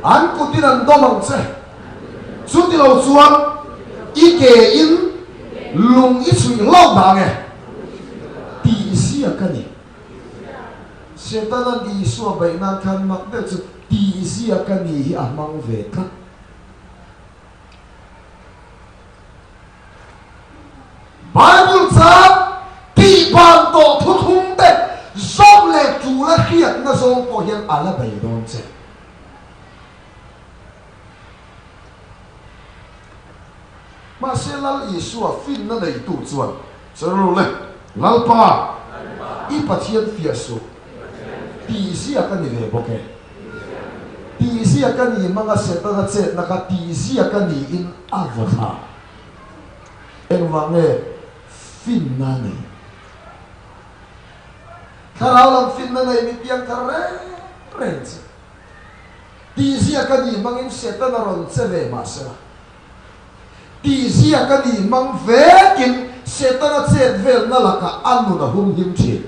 Speaker 1: an kutin an dawm ang che, chuti lo chuan i ke in lung i chhuih hlauh dah nge tih ziak a ni. Setana'n Isua beih nan khan mak deuh chu tih ziak a ni hi a hmang ve tlat. Bible chuan tih ban tawh thuthlung te zawm leh tul a hriatna zawng pawh hian a la bei dawn che. Mahse Lal Isua finna neitu chuan, Sawi le, Lalpa, i Pathian fiah suh, tih ziak a ni ve bawk e. Tih ziak a ni hmanga Setana chetna kha tih ziak a niin a vaw thla. Engvang nge finna nei? Thlarau lam finna nei mi piangthar reng reng chu tih ziak a ni hmangin Setana rawn che ve mahsela, Tih ziak a nih hmang vekin Setana chet velna lakah a nun a humhim thin.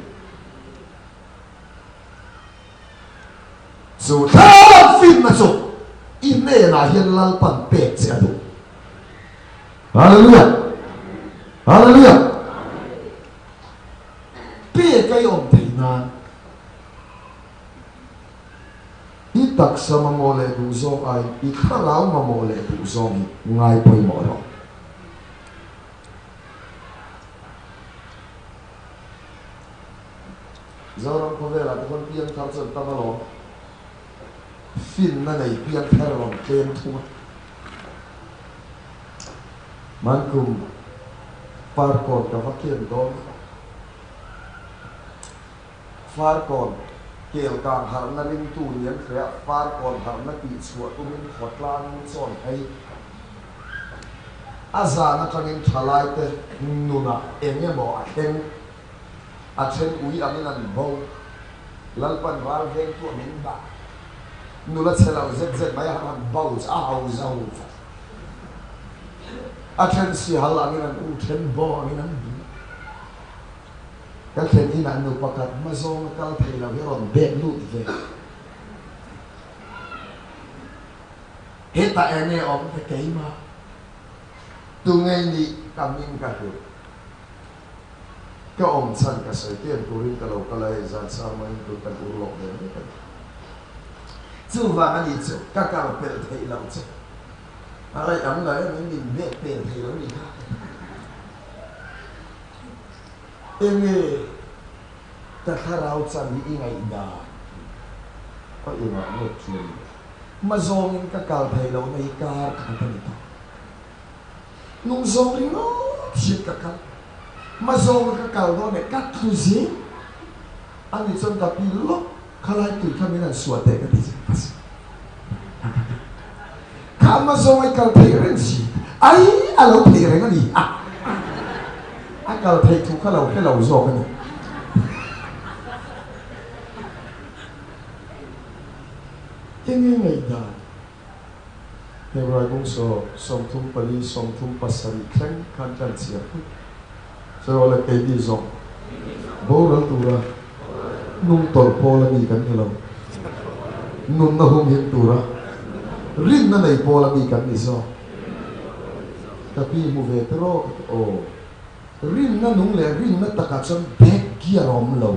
Speaker 1: Chu thlarau finna chu i hnenah hian Lalpan pek che a duh. Hallelujah! Hallelujah! Pek a i awm thei nan i. taksa mamawh leh duhzawng aiin i thlarau mamawh leh duhzawng hi ngai pawimawh rawh. Zoram khawvelah te khawn piangthar chu an tam alawm. Finna nei piangthar rawn tlem thung a. Hmankum Farkawn ka va kian dawn. Farkawn Kelkang harhna ringtu ni an hria, Farkawn harhna tihchhuah tumin khawtlangin chawn phei. A zan atangin thalaite nunah eng emaw a thleng. A then ui angin an bo. Lalpan ral vengtu a min dah. Nula chhe lo zet zet mai a han han bo chu a ho zo vek. A then sihal angin an u then bo angin an bu. Ka thlen inah nu pakhat hma zawng a kal thei lo hi a rawn bek lut ve. Hetah eng nge awm te keimah tu ngei nih ka hming ka hrilh. Ka awm chhan ka sawi kem turin ka lo kal a hei zan sang mangin tun kan ur lawk ve mek a ni. Chuvang a nih chu ka kal pelh theih loh che. A raih ang lo em in min bek pel thei lo nih kha. Enge ka thlarau chan hi i ngaihdan? A engah ngawt chuan le? Hma zawngin ka kal thei lohna hi kar khat a ni tawh. Nung zawng ringawt hian ka kal. Hma zawnga ka kal dawn leh ka tlu zel a nih chuan ka pi lawk khalai tui kha min han suah teh ka ti che ka sawi. Kha hma zawnga i kal theih reng si ai a lo theih reng a ni a, a kal theih thu kha lo hre lo zawk a ni. Enge ngaihdan? Hebrai bungsaw 34, 37 thleng khan kan chhiar pui. Sawi awle keini zawng boral tura nung tawlh pawl a mi kan ni lo. Nunna humhim tura rinna nei pawl a mi kan ni zawk. Ka pi hmu ve te rawh ka ti aw. Rinna nung leh rinna takah chuan back gear a awm lo.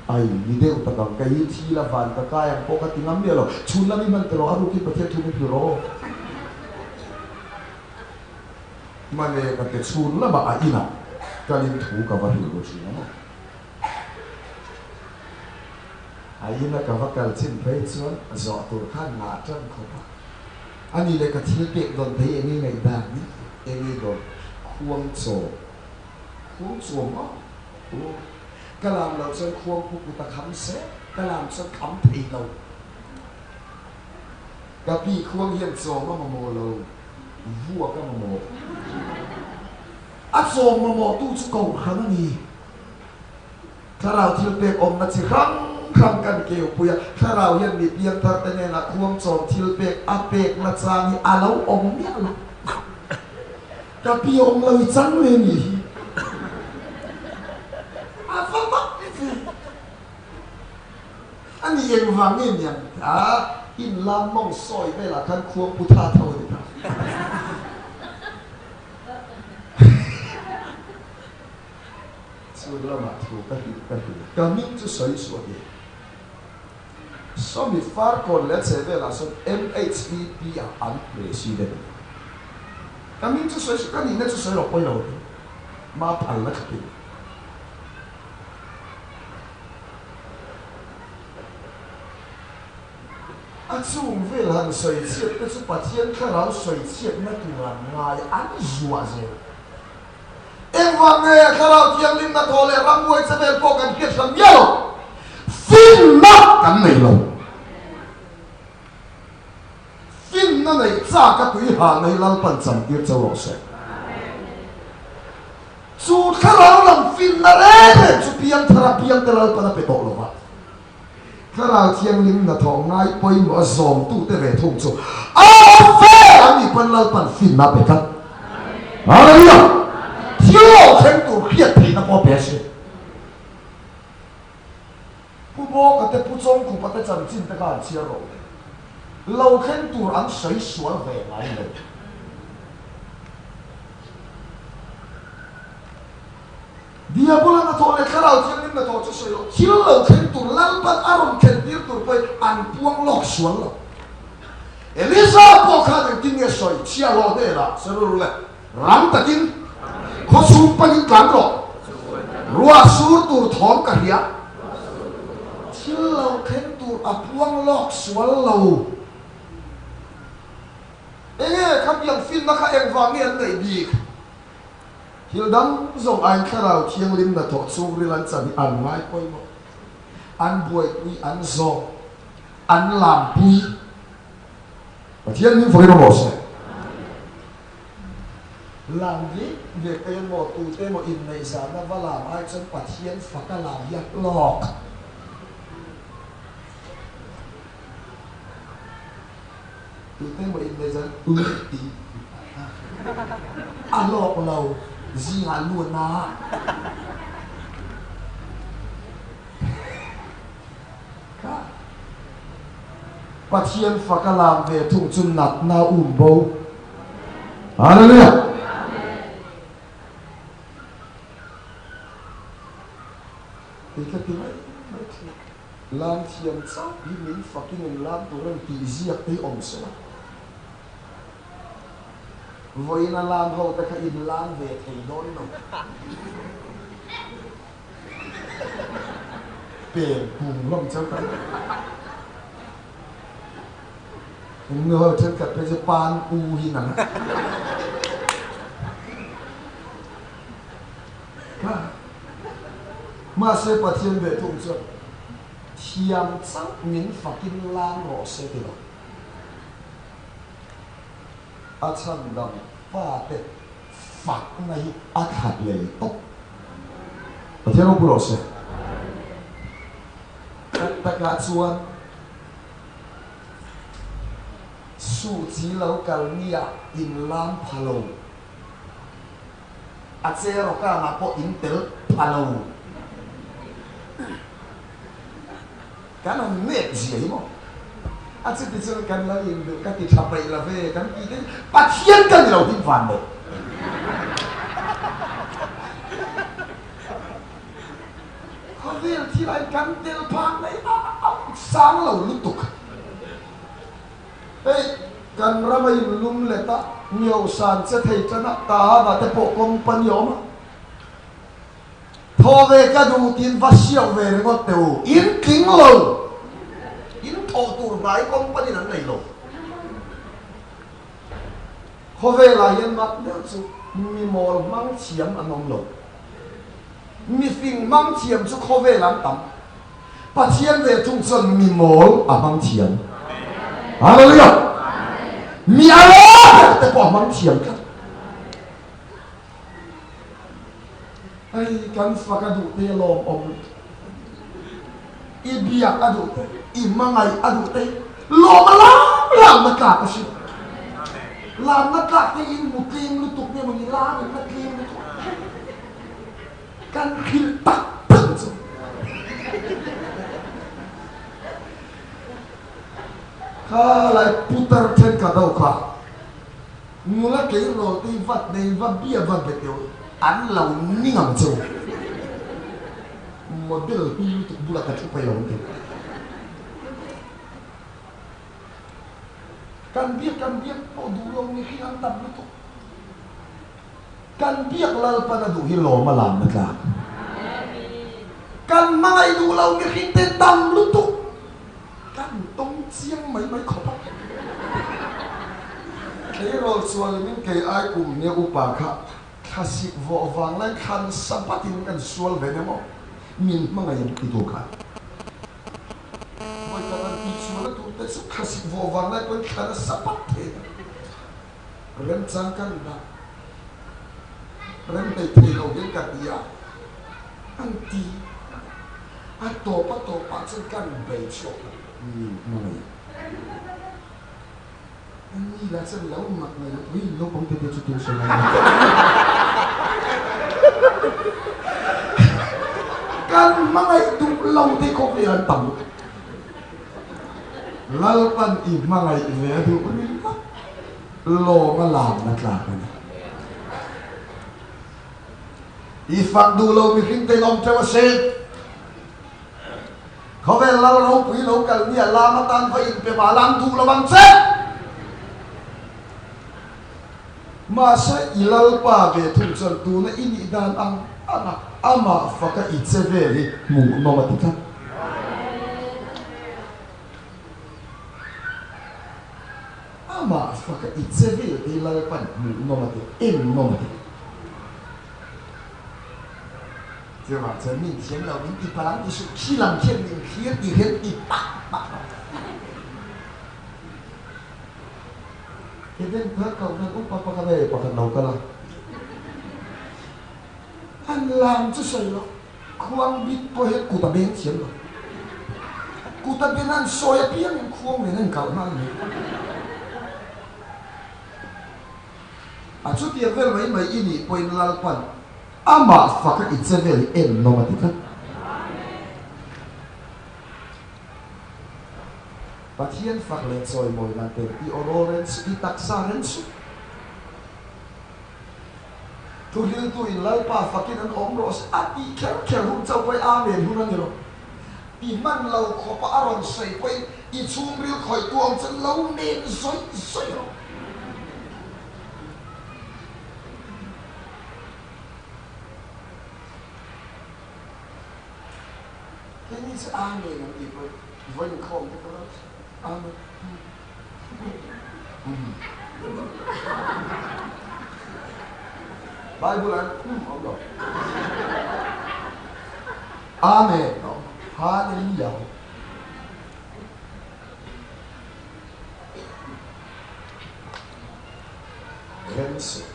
Speaker 1: Ai, ni deuh tak ang, kei hi thi la van ka kai ang pawh ka ti ngam miah lo, chhun lam i hman teh rawh, a rukin Pathian thu min hrilh rawh. Hmane ka te chhun lamah a inah kalin thu ka va hrilh ru thin a maw. A ina ka va kal chin phei chuan zawh tur khan ngah tan khawp a, ani leh ka thil pek dawn thei eng i ngaihdan ni, eng i dawn khuang chaw, khuang chaw maw? Ka lam loh chuan khuangpu kut a kham se, ka lam chuan kham thei lo. Ka pi khuang hian chawm a mamawh lo, vuak a mamawh. A chawm mamawh tu chu kohhran a ni. Thlarau thil pek awmna chi hrang hrang kan keupui a, thlarau hian mi piangthar te hnenah khuang chawm thil pek a pekna chang hi a lo awm miah lo. Ka pi awm lo i chang le nih hi. A va mak ve. A ni engvang nge niang a in lam mawng sawi velah khan khuang pu tha tho a ni ta. Chhun lamah thu ka hrilh ka hrilh. Ka hming chu sawi suah ni. Sawmi Farkawn leh a chhe velah sawn MHEP ah an president a ni. Ka hming chu sawi ka nihna chu sawi rawh pawi lo te ma phal na thlapin. A chung vel han sawi chhiat te chu Pathian thlarau sawi chhiatna tur an ngai an zuah zel. Engvang nge Thlarau Thianghlimna thaw leh rambuai che vel pawh kan hriat hran miah lo? Finna kan nei lo. Finna neih chak a tui halna hi Lalpan chantir cheu rawh se. Chu Thlarau lam finna reng reng chu piangthara piangte Lalpan a pe tawh lo va. Thlarau Thianghlim hnathawh ngai pawimawh a zawmtute ve thung chu a awm ve an nih pawn Lalpan finna a pe tlat. Hallelujah! Thil lo thleng tur hriat theihna pawh a pe a si. Pu Bawka te, Pu Chawngkhupa te chanchin te kha an chhiar rawh le. Lo thleng tur an sawi sual ve ngai lo. Diabola hnathawh leh Thlarau Thianghlim. hnathawh chu sawi loh, thil lo thleng tur Lalpan a rawn thlen tir tur pawhin an puang lawk sual lo. Elisa pawh khan engtin nge sawi chhiahhlawh hnenah sawi ru le, rang takin khawchhung panin tlan rawh, ruah sur tur thawm ka hria. Thil lo thleng tur a puang lawk sual lo. Enge khatiang finna kha engvang nge an neih bik? Thil dang zawng aiin Thlarau Thianghlim hnathawh chhungril an chan hi an ngai pawimawh. An buaipui, an zawng, an lampui. Pathian hming fawhin awm rawh se. Lam vek vek emaw tute emaw inneih zahna va lam ai chuan Pathian faka lam hi a hlawk. Tute emaw inneih zan ui tih a hlawk lo zingah lu a na. Kha Pathian faka lam ve thung chu natna um bo. Hallelujah! Kei ka ti mai mai thin. Lam thiam chauh hi min fakin in lam tur an tih ziak te hi awm se la. Vawiin a lam ho te kha in lam ve thei dawn lo. Peng kung hlawm chauh ta. Nu ho thenkhat phei chu pan u hi nang. Kha. Mahse Pathian ve thung chuan thiam chauh min fakin lam rawh se ti lo. A chhandam fate fakna hi a that lei tawp. Pathian ropui rawh se. Tak takah chuan Suh chi lo kal nia in lam pha lo. A che rawkangah pawh in tel pha lo. Kan han nep zia hi maw? A chuti chuan kan lo induh ka ti tha peih lo ve kan ti te Pathian ka ni lo hi van nei. Khawvel thil ah kan tel phak mai a sang lo lutuk. Hei kan ram a in lum let a, Miosan che thei tan a, Tahana te pawh company a awm a. Thaw ve ka duh tiin va siau ve ringawt teh u, in tling lo, in thawh tur hnai company in an nei lo. Khawvelah hian mak deuh chu mi mawl hmang thiam an awm lo. Mi fing hmang thiam chu khawvel an tam. Pathian ve thung chuan mi mawl a hmang thiam. Hallelujah! Mi a lo ber te pawh a hmang thiam tlat. Hei kan fak a duh te lawmawm lutuk. I biak a duh te, i hmangaih a duh te hi lawm a lam lamna tlak a hria. Lamna tlak te hi in hmu tlem lutuk nge mawni lam in la tlem lutuk. Kan hrilh tak tak chu. Kha lai putar thenkhat ho kha nula tleirawl te hi vat nei va bia va be teuh an lo ning ang che u. Model hlui lutuk bulah ka thu paih lo ang tih. Kan biak kan biak pawh duh lo mihring an tam lutuk. Kan biak Lalpan a duh hi lawm a lamna tlak. Kan hmangaih duh lo mihring te tam lutuk. Kan tawng chiang mai mai khawp a. Tleirawl chuan in kei ai kum nia upa kha thlasik vawh vang lai thlan Sabbath in kan sual ve nia maw? Min hmangaih ang ti tu khan. Vawikhat an tih sual a tur te chu thlasik vawh vang lai pawhin thlan a Sabbath thei a. Remchang kan dah rem hlei thei lo hian ka ti a, an ti. A tawp a tawpah chuan kan bei chhuak ta min hmangaih. Ani lah chuan lo mak mai lo, Ui, naupang te te chu tum sawi lai mai. Kan hmangaih duh lo te khawvel an tam lutuk. Lalpan i hmangaih ve a duh ringawt lawm a lamna tlak a ni. I fak duh lo mihring te in awm teuh a sin. Khawvel lal ropui lo kal nia lam atan va inpe mah la an duh lo ang che. Mahse i Lalpa ve thung chuan tuna i nih dan ang ang a, amah faka i che vel hi hmuhnawm a ti tlat. Amah faka i che vel te hi Lalpan hmuhnawm a ti, ennawm a ti. Chuvang chuan min thiam lo, min ti palh ang ti suh, khi lam khian min thlir ti hian ti pah pah rawh. Eden phar koh nan upa pakhat hei pakhat lo kal a, an lam chu sawi lo, khuang bik pawh hian kut a beng thiam lo, kut a ben a an sawi apiangin khuang nen a inkalh nghal mai. A chutiang vel mai mai i nih pawhin Lalpan amah faka i che vel hi en nawm a ti tlat. Pathian fak leh chawimawi nan ten i aw rawl reng suh, i taksa reng suh. Thuhriltu in Lalpa fakin an awm rawh se a tih kher kher hun chauh pawhin Amen hun a ni lo. I hman lo khawpa a rawn sawi pawhin i chhungril khawihtu awm chuan lo men zawih zawih rawh. Keini chu Amen an tih pawhin vawi inkhawm te ka lo Amen. Bible ah hian um awm lo. Amen a awm. Hallelujah a awm. Remsuh.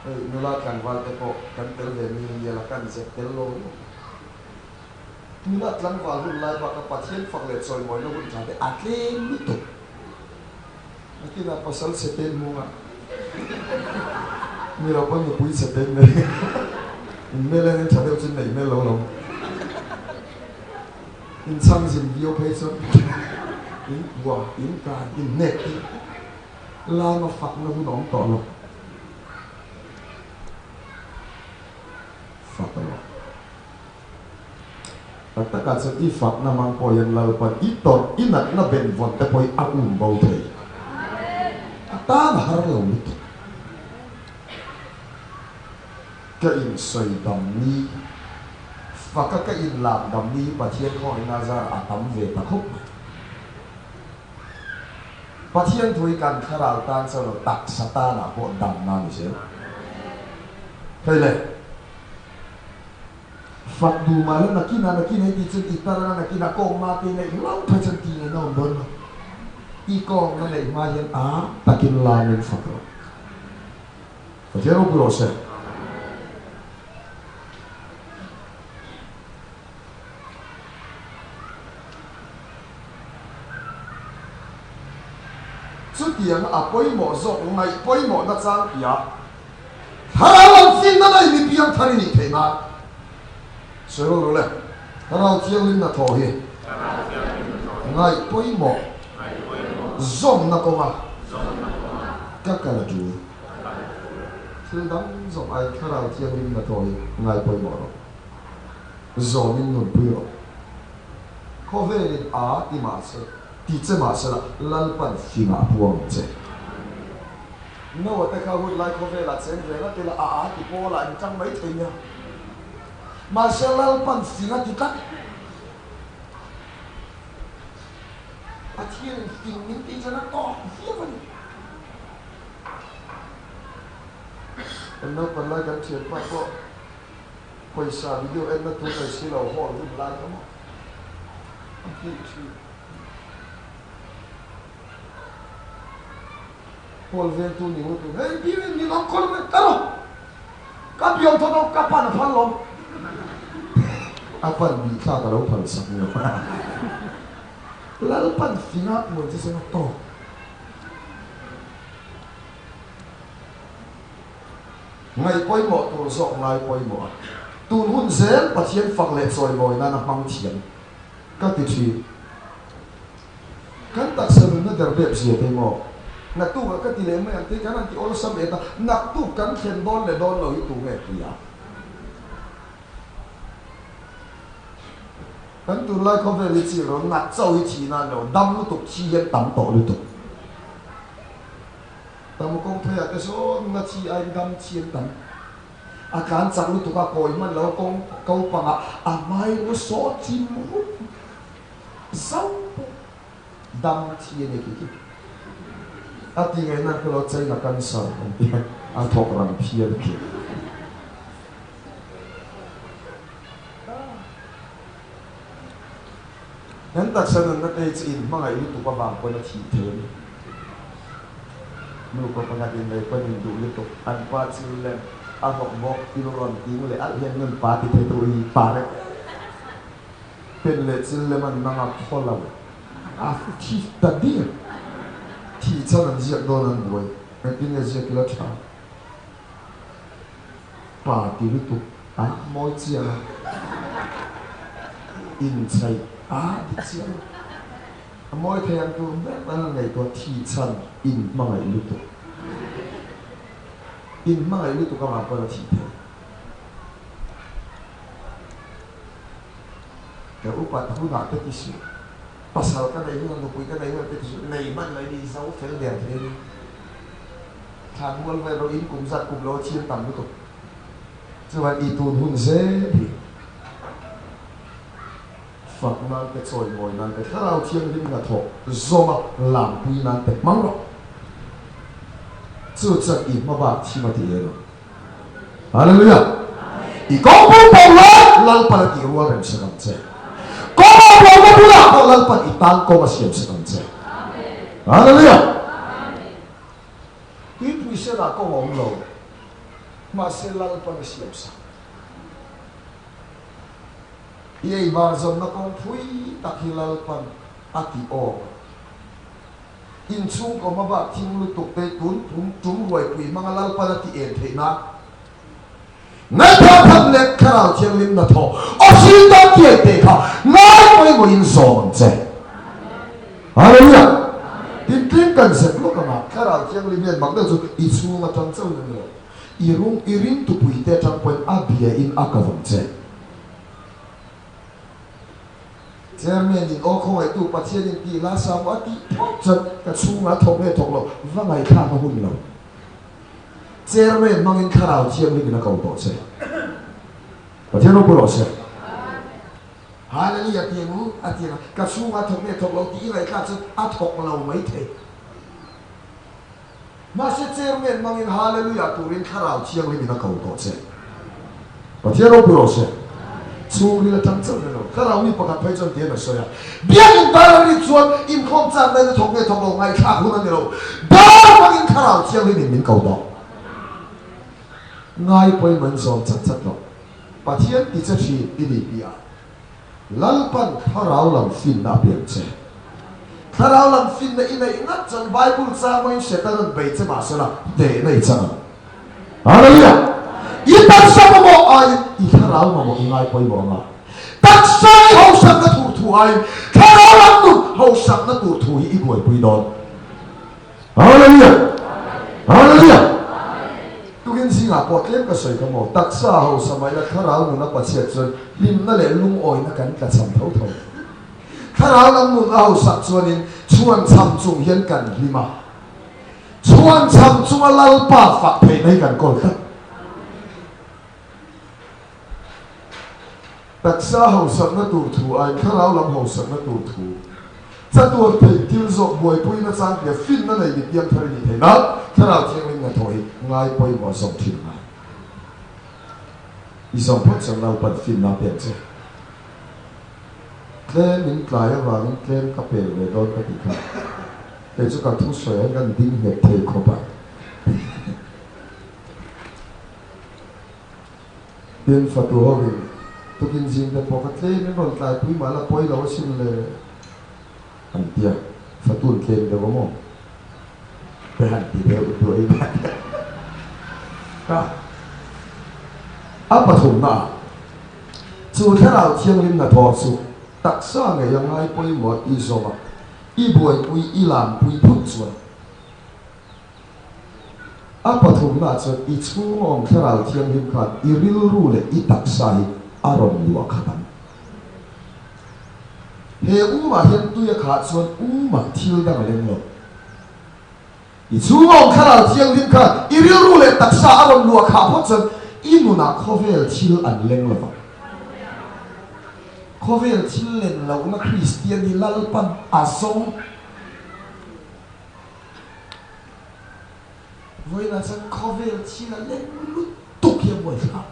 Speaker 1: Hei nula tlangval te pawh kan tel ve mi ngial a kan zep tel lo lo. Tuna tlangval hun lai baka Pathian fak leh chawimawina hun tha te a tlem lutuk. Nakinah pasal chhe te hmung a ni lo pawn nupui chhe te nei in hmel en in tha deuh chu neih hmel lo lo. In chhang zin viau phei chuan in kua, in kai, in hnek hi lama fakna hun a awm tawh lo. Fak rawh. Tak takah chuan i fakna hmang pawh hian Lalpan i tawrh, i natna benvawn te pawh hi a um bo thei. A tan a har lo lutuk. Ka insawi dam ni, faka ka inlak dam ni hi Pathian khawngaihna zar a tam ve ta khawp mai. Pathian thu hi kan thlarau tan chuan lo taksa tanah pawh damna a ni zel. Hei le, fak duh mah la nakinah nakin hei tih chuan i tar anga nakinah kawngna te neih hlauh phei chuan tih ngaihna awm dawn lo. I kawngna neih hma hian a takin lamin fak rawh. Pathian ropui rawh se. Chutiang a pawimawh zawk ngaih pawimawh nachang piah Thlarau lam finna daih mi piang thar i nih theih nan sawi rawh rawh le. Thlarau Thianghlim hnathawh hi ngaih pawimawh zawmna kawnga ka kal a tul. Thil dang zawng aiin Thlarau Thianghlim hnathawh hi ngai pawimawh rawh. Zawmin nunpui rawh. Khawvelin a ti mah se, ti che mah se la, Lalpan fingah a puang ang che. Noah te kha hun lai khawvelah cheng ve ngat ila a a ti pawlah in tang mai thei nia. Mahse Lalpan fing a ti tlat. Pathianin fing min tih chuan a tawk viau a ni. Kan naupan lai kan thianpa pawh. Pawisa video enna tur nei si lo hall hun lai kha maw a tih thin. Hall vengtu ni ngawt in hei birin min awm khaw mai ka rawh ka biang tho tho ka pan a phal lawm a pan bih thlak a lo phal sak ni lo Lalpan finga puan che chuan a tawk. Ngaih pawimawh tur zawk ngai pawimawh a, tun hun zel Pathian fak leh chawimawi nan a hmang thiam ka ti thin. Kan taksa nunna der bep zia te maw? Naktuk ah ka ti leh mai ang te kan han ti awlsam et a, naktuk kan thlen dawn leh dawn lo hi tu nge hria? Kan tunlai khawvel hi chi rawn nat chauh hi thihna a ni lo, dam lutuk thi hian tam tawh lutuk. Tam kawng pheiah te sawn na chi aiin dam chi an tam. A tlan chak lutuk a, kawi hman lo a kawng ko pangah a hmai ru sawt chim rup zauh pawh dam chi a ni khi khi. A ti ngaihna an hre lo, China cancer an ti a, a thawk rang phian khi. Kan taksa nunna te hi chu inhmangaih lutuk avang pawn a thih thei a ni. Nupa pakhat innei pawn induh lutuk, an pa chil lem a hlawk bawk, thil rawn ting leh alh hian nun pa ti thei tu hi pa reng pen leh chil lem an nang a khaw lo, a thi ta diak. Thih chhan an ziak dawn an buai, engtin nge ziak ila tha? Pa ti lutuk a mawi chiang a, inchhaih a ti chiang a, a mawi thei ang tur ber an han ngaihtuah thih chhan inhmangaih lutuk, inhmangaih lutuk avang pawn a thih thei. Ka upat hunah te ti suh, pasal ka nei hunah nupui ka nei hunah te ti suh, nei hman lo in i zo fel der thei a ni. Thlan mual vel ro in kum zat kum lo a thil tam lutuk chuan i tun hun zel hi fak nan te chawi mawi nan te thlarau thianghlim hnathawh zawma lampui nan te hmang rawh. Chu chuan i hma bak thim a ti eng ang. Hallelujah! I kawngpui pawh lai Lalpan a tih rual reng sak ang che. Kawng a buaina bulah pawh Lalpan i tan kawng a siam sak ang che. Hallelujah! Tuipui senah kawng a awm lo, mahse Lalpan a siam sak. I ei var zawnna kawng phui tak hi Lalpan a tih awm a. Inchhungkaw hmabak thim lutuk te tun tum tum ruaipui hmanga Lalpan a tih en theih nan Ngaihthah that leh Thlarau Thianghlim hnathawh awhri tan tiai teh kha ngai pawimawhin zawm ang che. Hallelujah! Tin tlem kan zep lawk anga Thlarau Thianghlim hian mak deuh chu i chhung atang chauhin a ni lo, i rung i ringtupui te atang pawhin a bia in a ko ang che. Chairman in aw khawngaihtu Pathian in tih la sa maw a tih phawt chuan ka chhungah thawk nge thawk lo va ngaihthlak a hun lo. Chairman hmangin Thlarau Thianghlim in a ko tawh che. Pathian ropui rawh se. Hallelujah ti ang u a ti ang a, ka chhungah thawk nge thawk lo tih i ngaihthlak chuan a thawk lo maithei. Mahse Chairman hmangin Hallelujah turin Thlarau Thianghlim in a ko tawh che. Pathian ropui rawh se. Chhungril atang chauh ni lo. Thlarau mi pakhat phei chuan tian a sawi a, Biakin dar a rik chuan inkhawm chak na in a thawk nge thawk lo ngaihthlak hun a ni lo. Dar hmangin Thlarau Thianghlim in min ko tawh. Ngai pawhin an zawm chat chat lo. Pathian ti che thin i ni piah. Lalpan thlarau lam finna a pek che. Thlarau lam finna i neih ngat chuan Bible chang mawin Satan an bei che mahsela hnehna i chang ang. Hallelujah! I taksa mamawh aiin i thlarau mamawh i ngai pawimawh ang a. Taksa i hausakna tur thu aiin thlarau lam nun hausakna tur thu hi i buaipui dawn. Hallelujah! Hallelujah! Tukin zingah pawh tlem ka sawi kha maw, taksa hausa mai la thlarau nun a pachhiat chuan hlimna leh lungawina kan tlachham tho tho. Thlarau lam nun a hausak chuanin chhuanchham chung hian kan hlim a, chhuanchham chunga Lalpa fak theihna hi kan kawl tlat. Taksa hausakna tur thu aiin thlarau lam hausakna tur thu chatuan theih thil zawk buaipui nachang tia finna nei mi piangthar i nih theih nan Thlarau Thianghlim hnathawh hi ngai pawimawh zawm thin a ngai. I zawm phawt chuan Lalpan finna a pek che. Tlem in tlai avangin tlem ka pel ve dawn ka tih kha kei chu ka thusawi hian kan ding nghet thei khawp a. Tin, fatu hovin tukin zing te pawh kha tlem in rawn tlaipui mah la pawi lo asin le an ti a, fatu an tlem deuh a maw? Te han ti deuh duai ka a pathumna ah chu Thlarau Thianghlim hnathawh chu taksa ngei a ngai pawimawh i zawm a, i buaipui i lampui phut chuan A pathumna chuan i chhung awm Thlarau Thianghlim khan i rilru leh i taksa hi a rawn luah khat ang. He umah hian tui a khah chuan umah thil dang a leng lo. I chhunga awm Thlarau Thianghlim khan i rilru leh taksa a rawn luah khah phawt chuan i nunah khawvel thil an leng lo vang. Khawvel thil len lohna Kristian hi Lalpan a zawng. Vawiinah chuan khawvel thil a leng lutuk hi a buaithlak.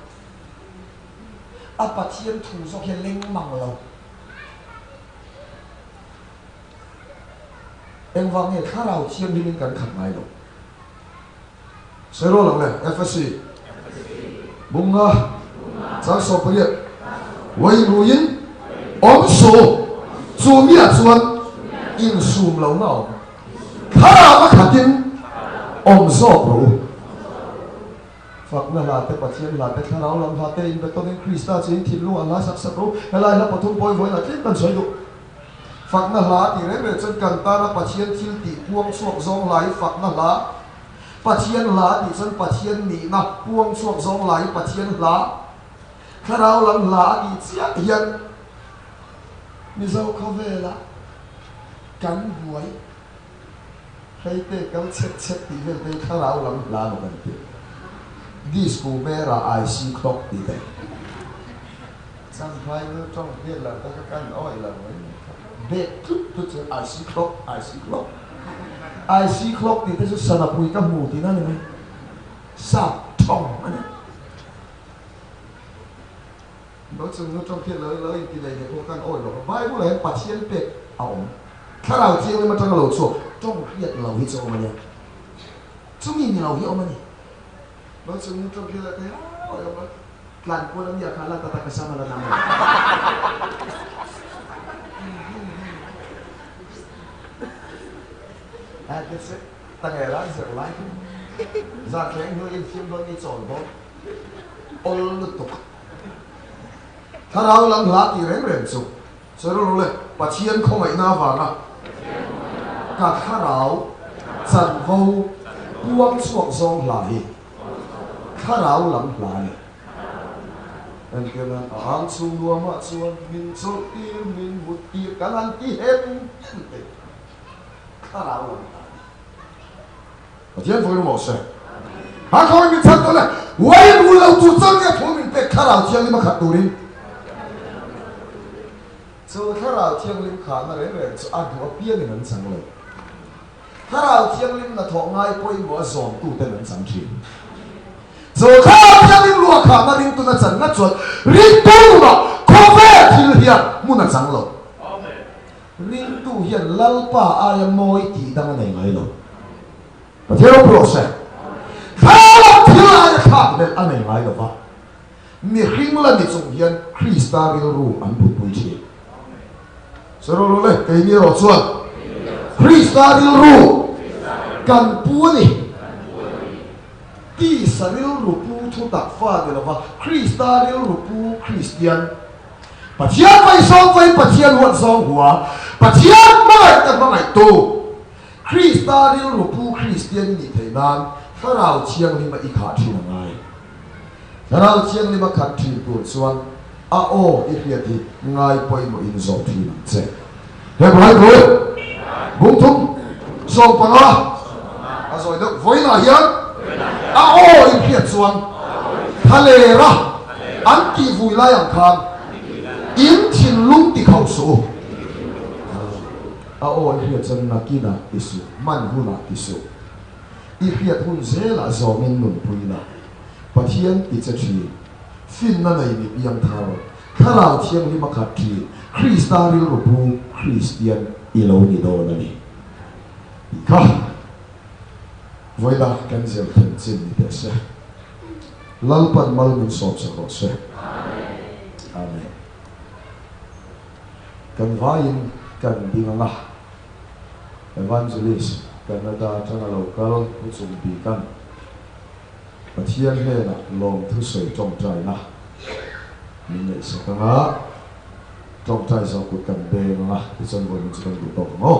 Speaker 1: A Pathian thu zawk hi a leng mang lo. Engvang nge Thlarau Thianghlimin kan khat ngai lo? Sawi rual ang le, FSC, Bunga, Chang 18, Uain ruiin awm suh, chu miah chuan insum lohna a awm. Thlarau a khatin awm zawk rawh u. Fakna hla te, Pathian hla te, Thlarau lam hla te inbe tawnin Krista chu in thinlungah hla sak sak rawh u. Helai hla pathum pawh i vawiinah tlem kan sawi duh. Fakna hla tih reng reng chuan kan tana Pathian thil tih puang chhuak zawng hla hi fakna hla, Pathian hla tih chuan Pathian nihna puang chhuak zawng hla hi Pathian hla, Thlarau lam hla a tih chiah hian Mizo khawvela kan buai hleite kal chhet chhet tih vel te hi Thlarau lam hla maw kan ti. Disco mera IC clock tih te. Champhai nu tawng hriat lo te kha kan awih lo mai mai kha. Bek tlut tlut chuan I see clock, I see clock. I see clock tih te chu sanapui ka hmu tihna a ni mai. Sap tawng a ni. Lo chung nu tawng hriat lo lo inti lei leh pawh kan awih lo. Bible ah hian Pathian pek a awm. Thlarau Thianghlim atanga lo chhuak tawng hriat lo hi chu a awm a nia. Chumi ni lo hi a awm a ni. Lo chung nu tawng hriat lo te awih lo mai. Tlan kual a nia kha la tata ka sama la nang lo. Tangera zir lai chu zan thleng hnu in fiam dawn nge chawl dawn awl lutuk. Thlarau lam hla tih reng reng chu sawi rawh le Pathian khawngaihna avanga ka thlarau chanvo puang chhuak zawng hla hi Thlarau lam hla a ni. Entir nan a ang chhung nuamah chuan min chawlh tir, min mut tir kan han ti hem hem thei. Thlarau lam hla a ni. Pathian vawi rawh se. Ha khawi min chhan tawh le. Uai rul lo tur chuan nge thu min pek Thlarau Thianghlim a khat turin. Chu Thlarau Thianghlim khahna reng reng chu a duh apiangin an chang lo. Thlarau Thianghlim hnathawh ngai pawimawh a zawmtuten an chang thin. Chu Thlarau Thianghlim luah khahna ringtuna chan ngat chuan ringtu nunah khawvel thil hian hmun a chang lo. Ringtu hian Lalpa aia mawi tih dang a nei ngai lo. Pathian ropui rawh se. Thlarau thil aia thlak belh a nei ngai lo va. Mihring la ni chung hian Krista rilru an putpui thin. Sawi rawh rawh le, keini erawh chuan Krista rilru kan pu a ni. Tisa rilru pu thutak fa ni lova Krista rilru pu Kristian, Pathian vei zawng vei, Pathian huat zawng hua, Pathian hmangaih te hmangaihtu, Krista rilru pu Kristian i nih theih nan Thlarau Thianghlima i khah thin a ngai. Thlarau Thianghlim a khat thin tur chuan a aw i hriat hi ngai pawimawh in zawh thin ang che. Hebrai thu bung thum 15 a zawi deuh vawiinah hian a aw i hriat chuan thalera an tih vui lai ang khan in thinlung ti khauh suh u. A aw i hriat chuan nakinah ti suh, hman hunah ti suh. I hriat hun zelah zawmin nunpuina Pathian ti che thin, finna nei mi piangthar, Thlarau Thianghlim a khat thin, Krista rilru pu Kristian i lo ni dawn a ni tih kha vawiina kan zir thlen chin ni teh se. Lalpan mal min sawm sak rawh se. Amen. Kan vaiin kan ding ang a. Evangelist Canada atanga lo kal Pu Chungbikan Pathian hnenah lawmthu sawi tawngtaina min neih sak anga tawngtai zawk kut kan beng anga tichuan vawiin chu kan duh tawk ang aw.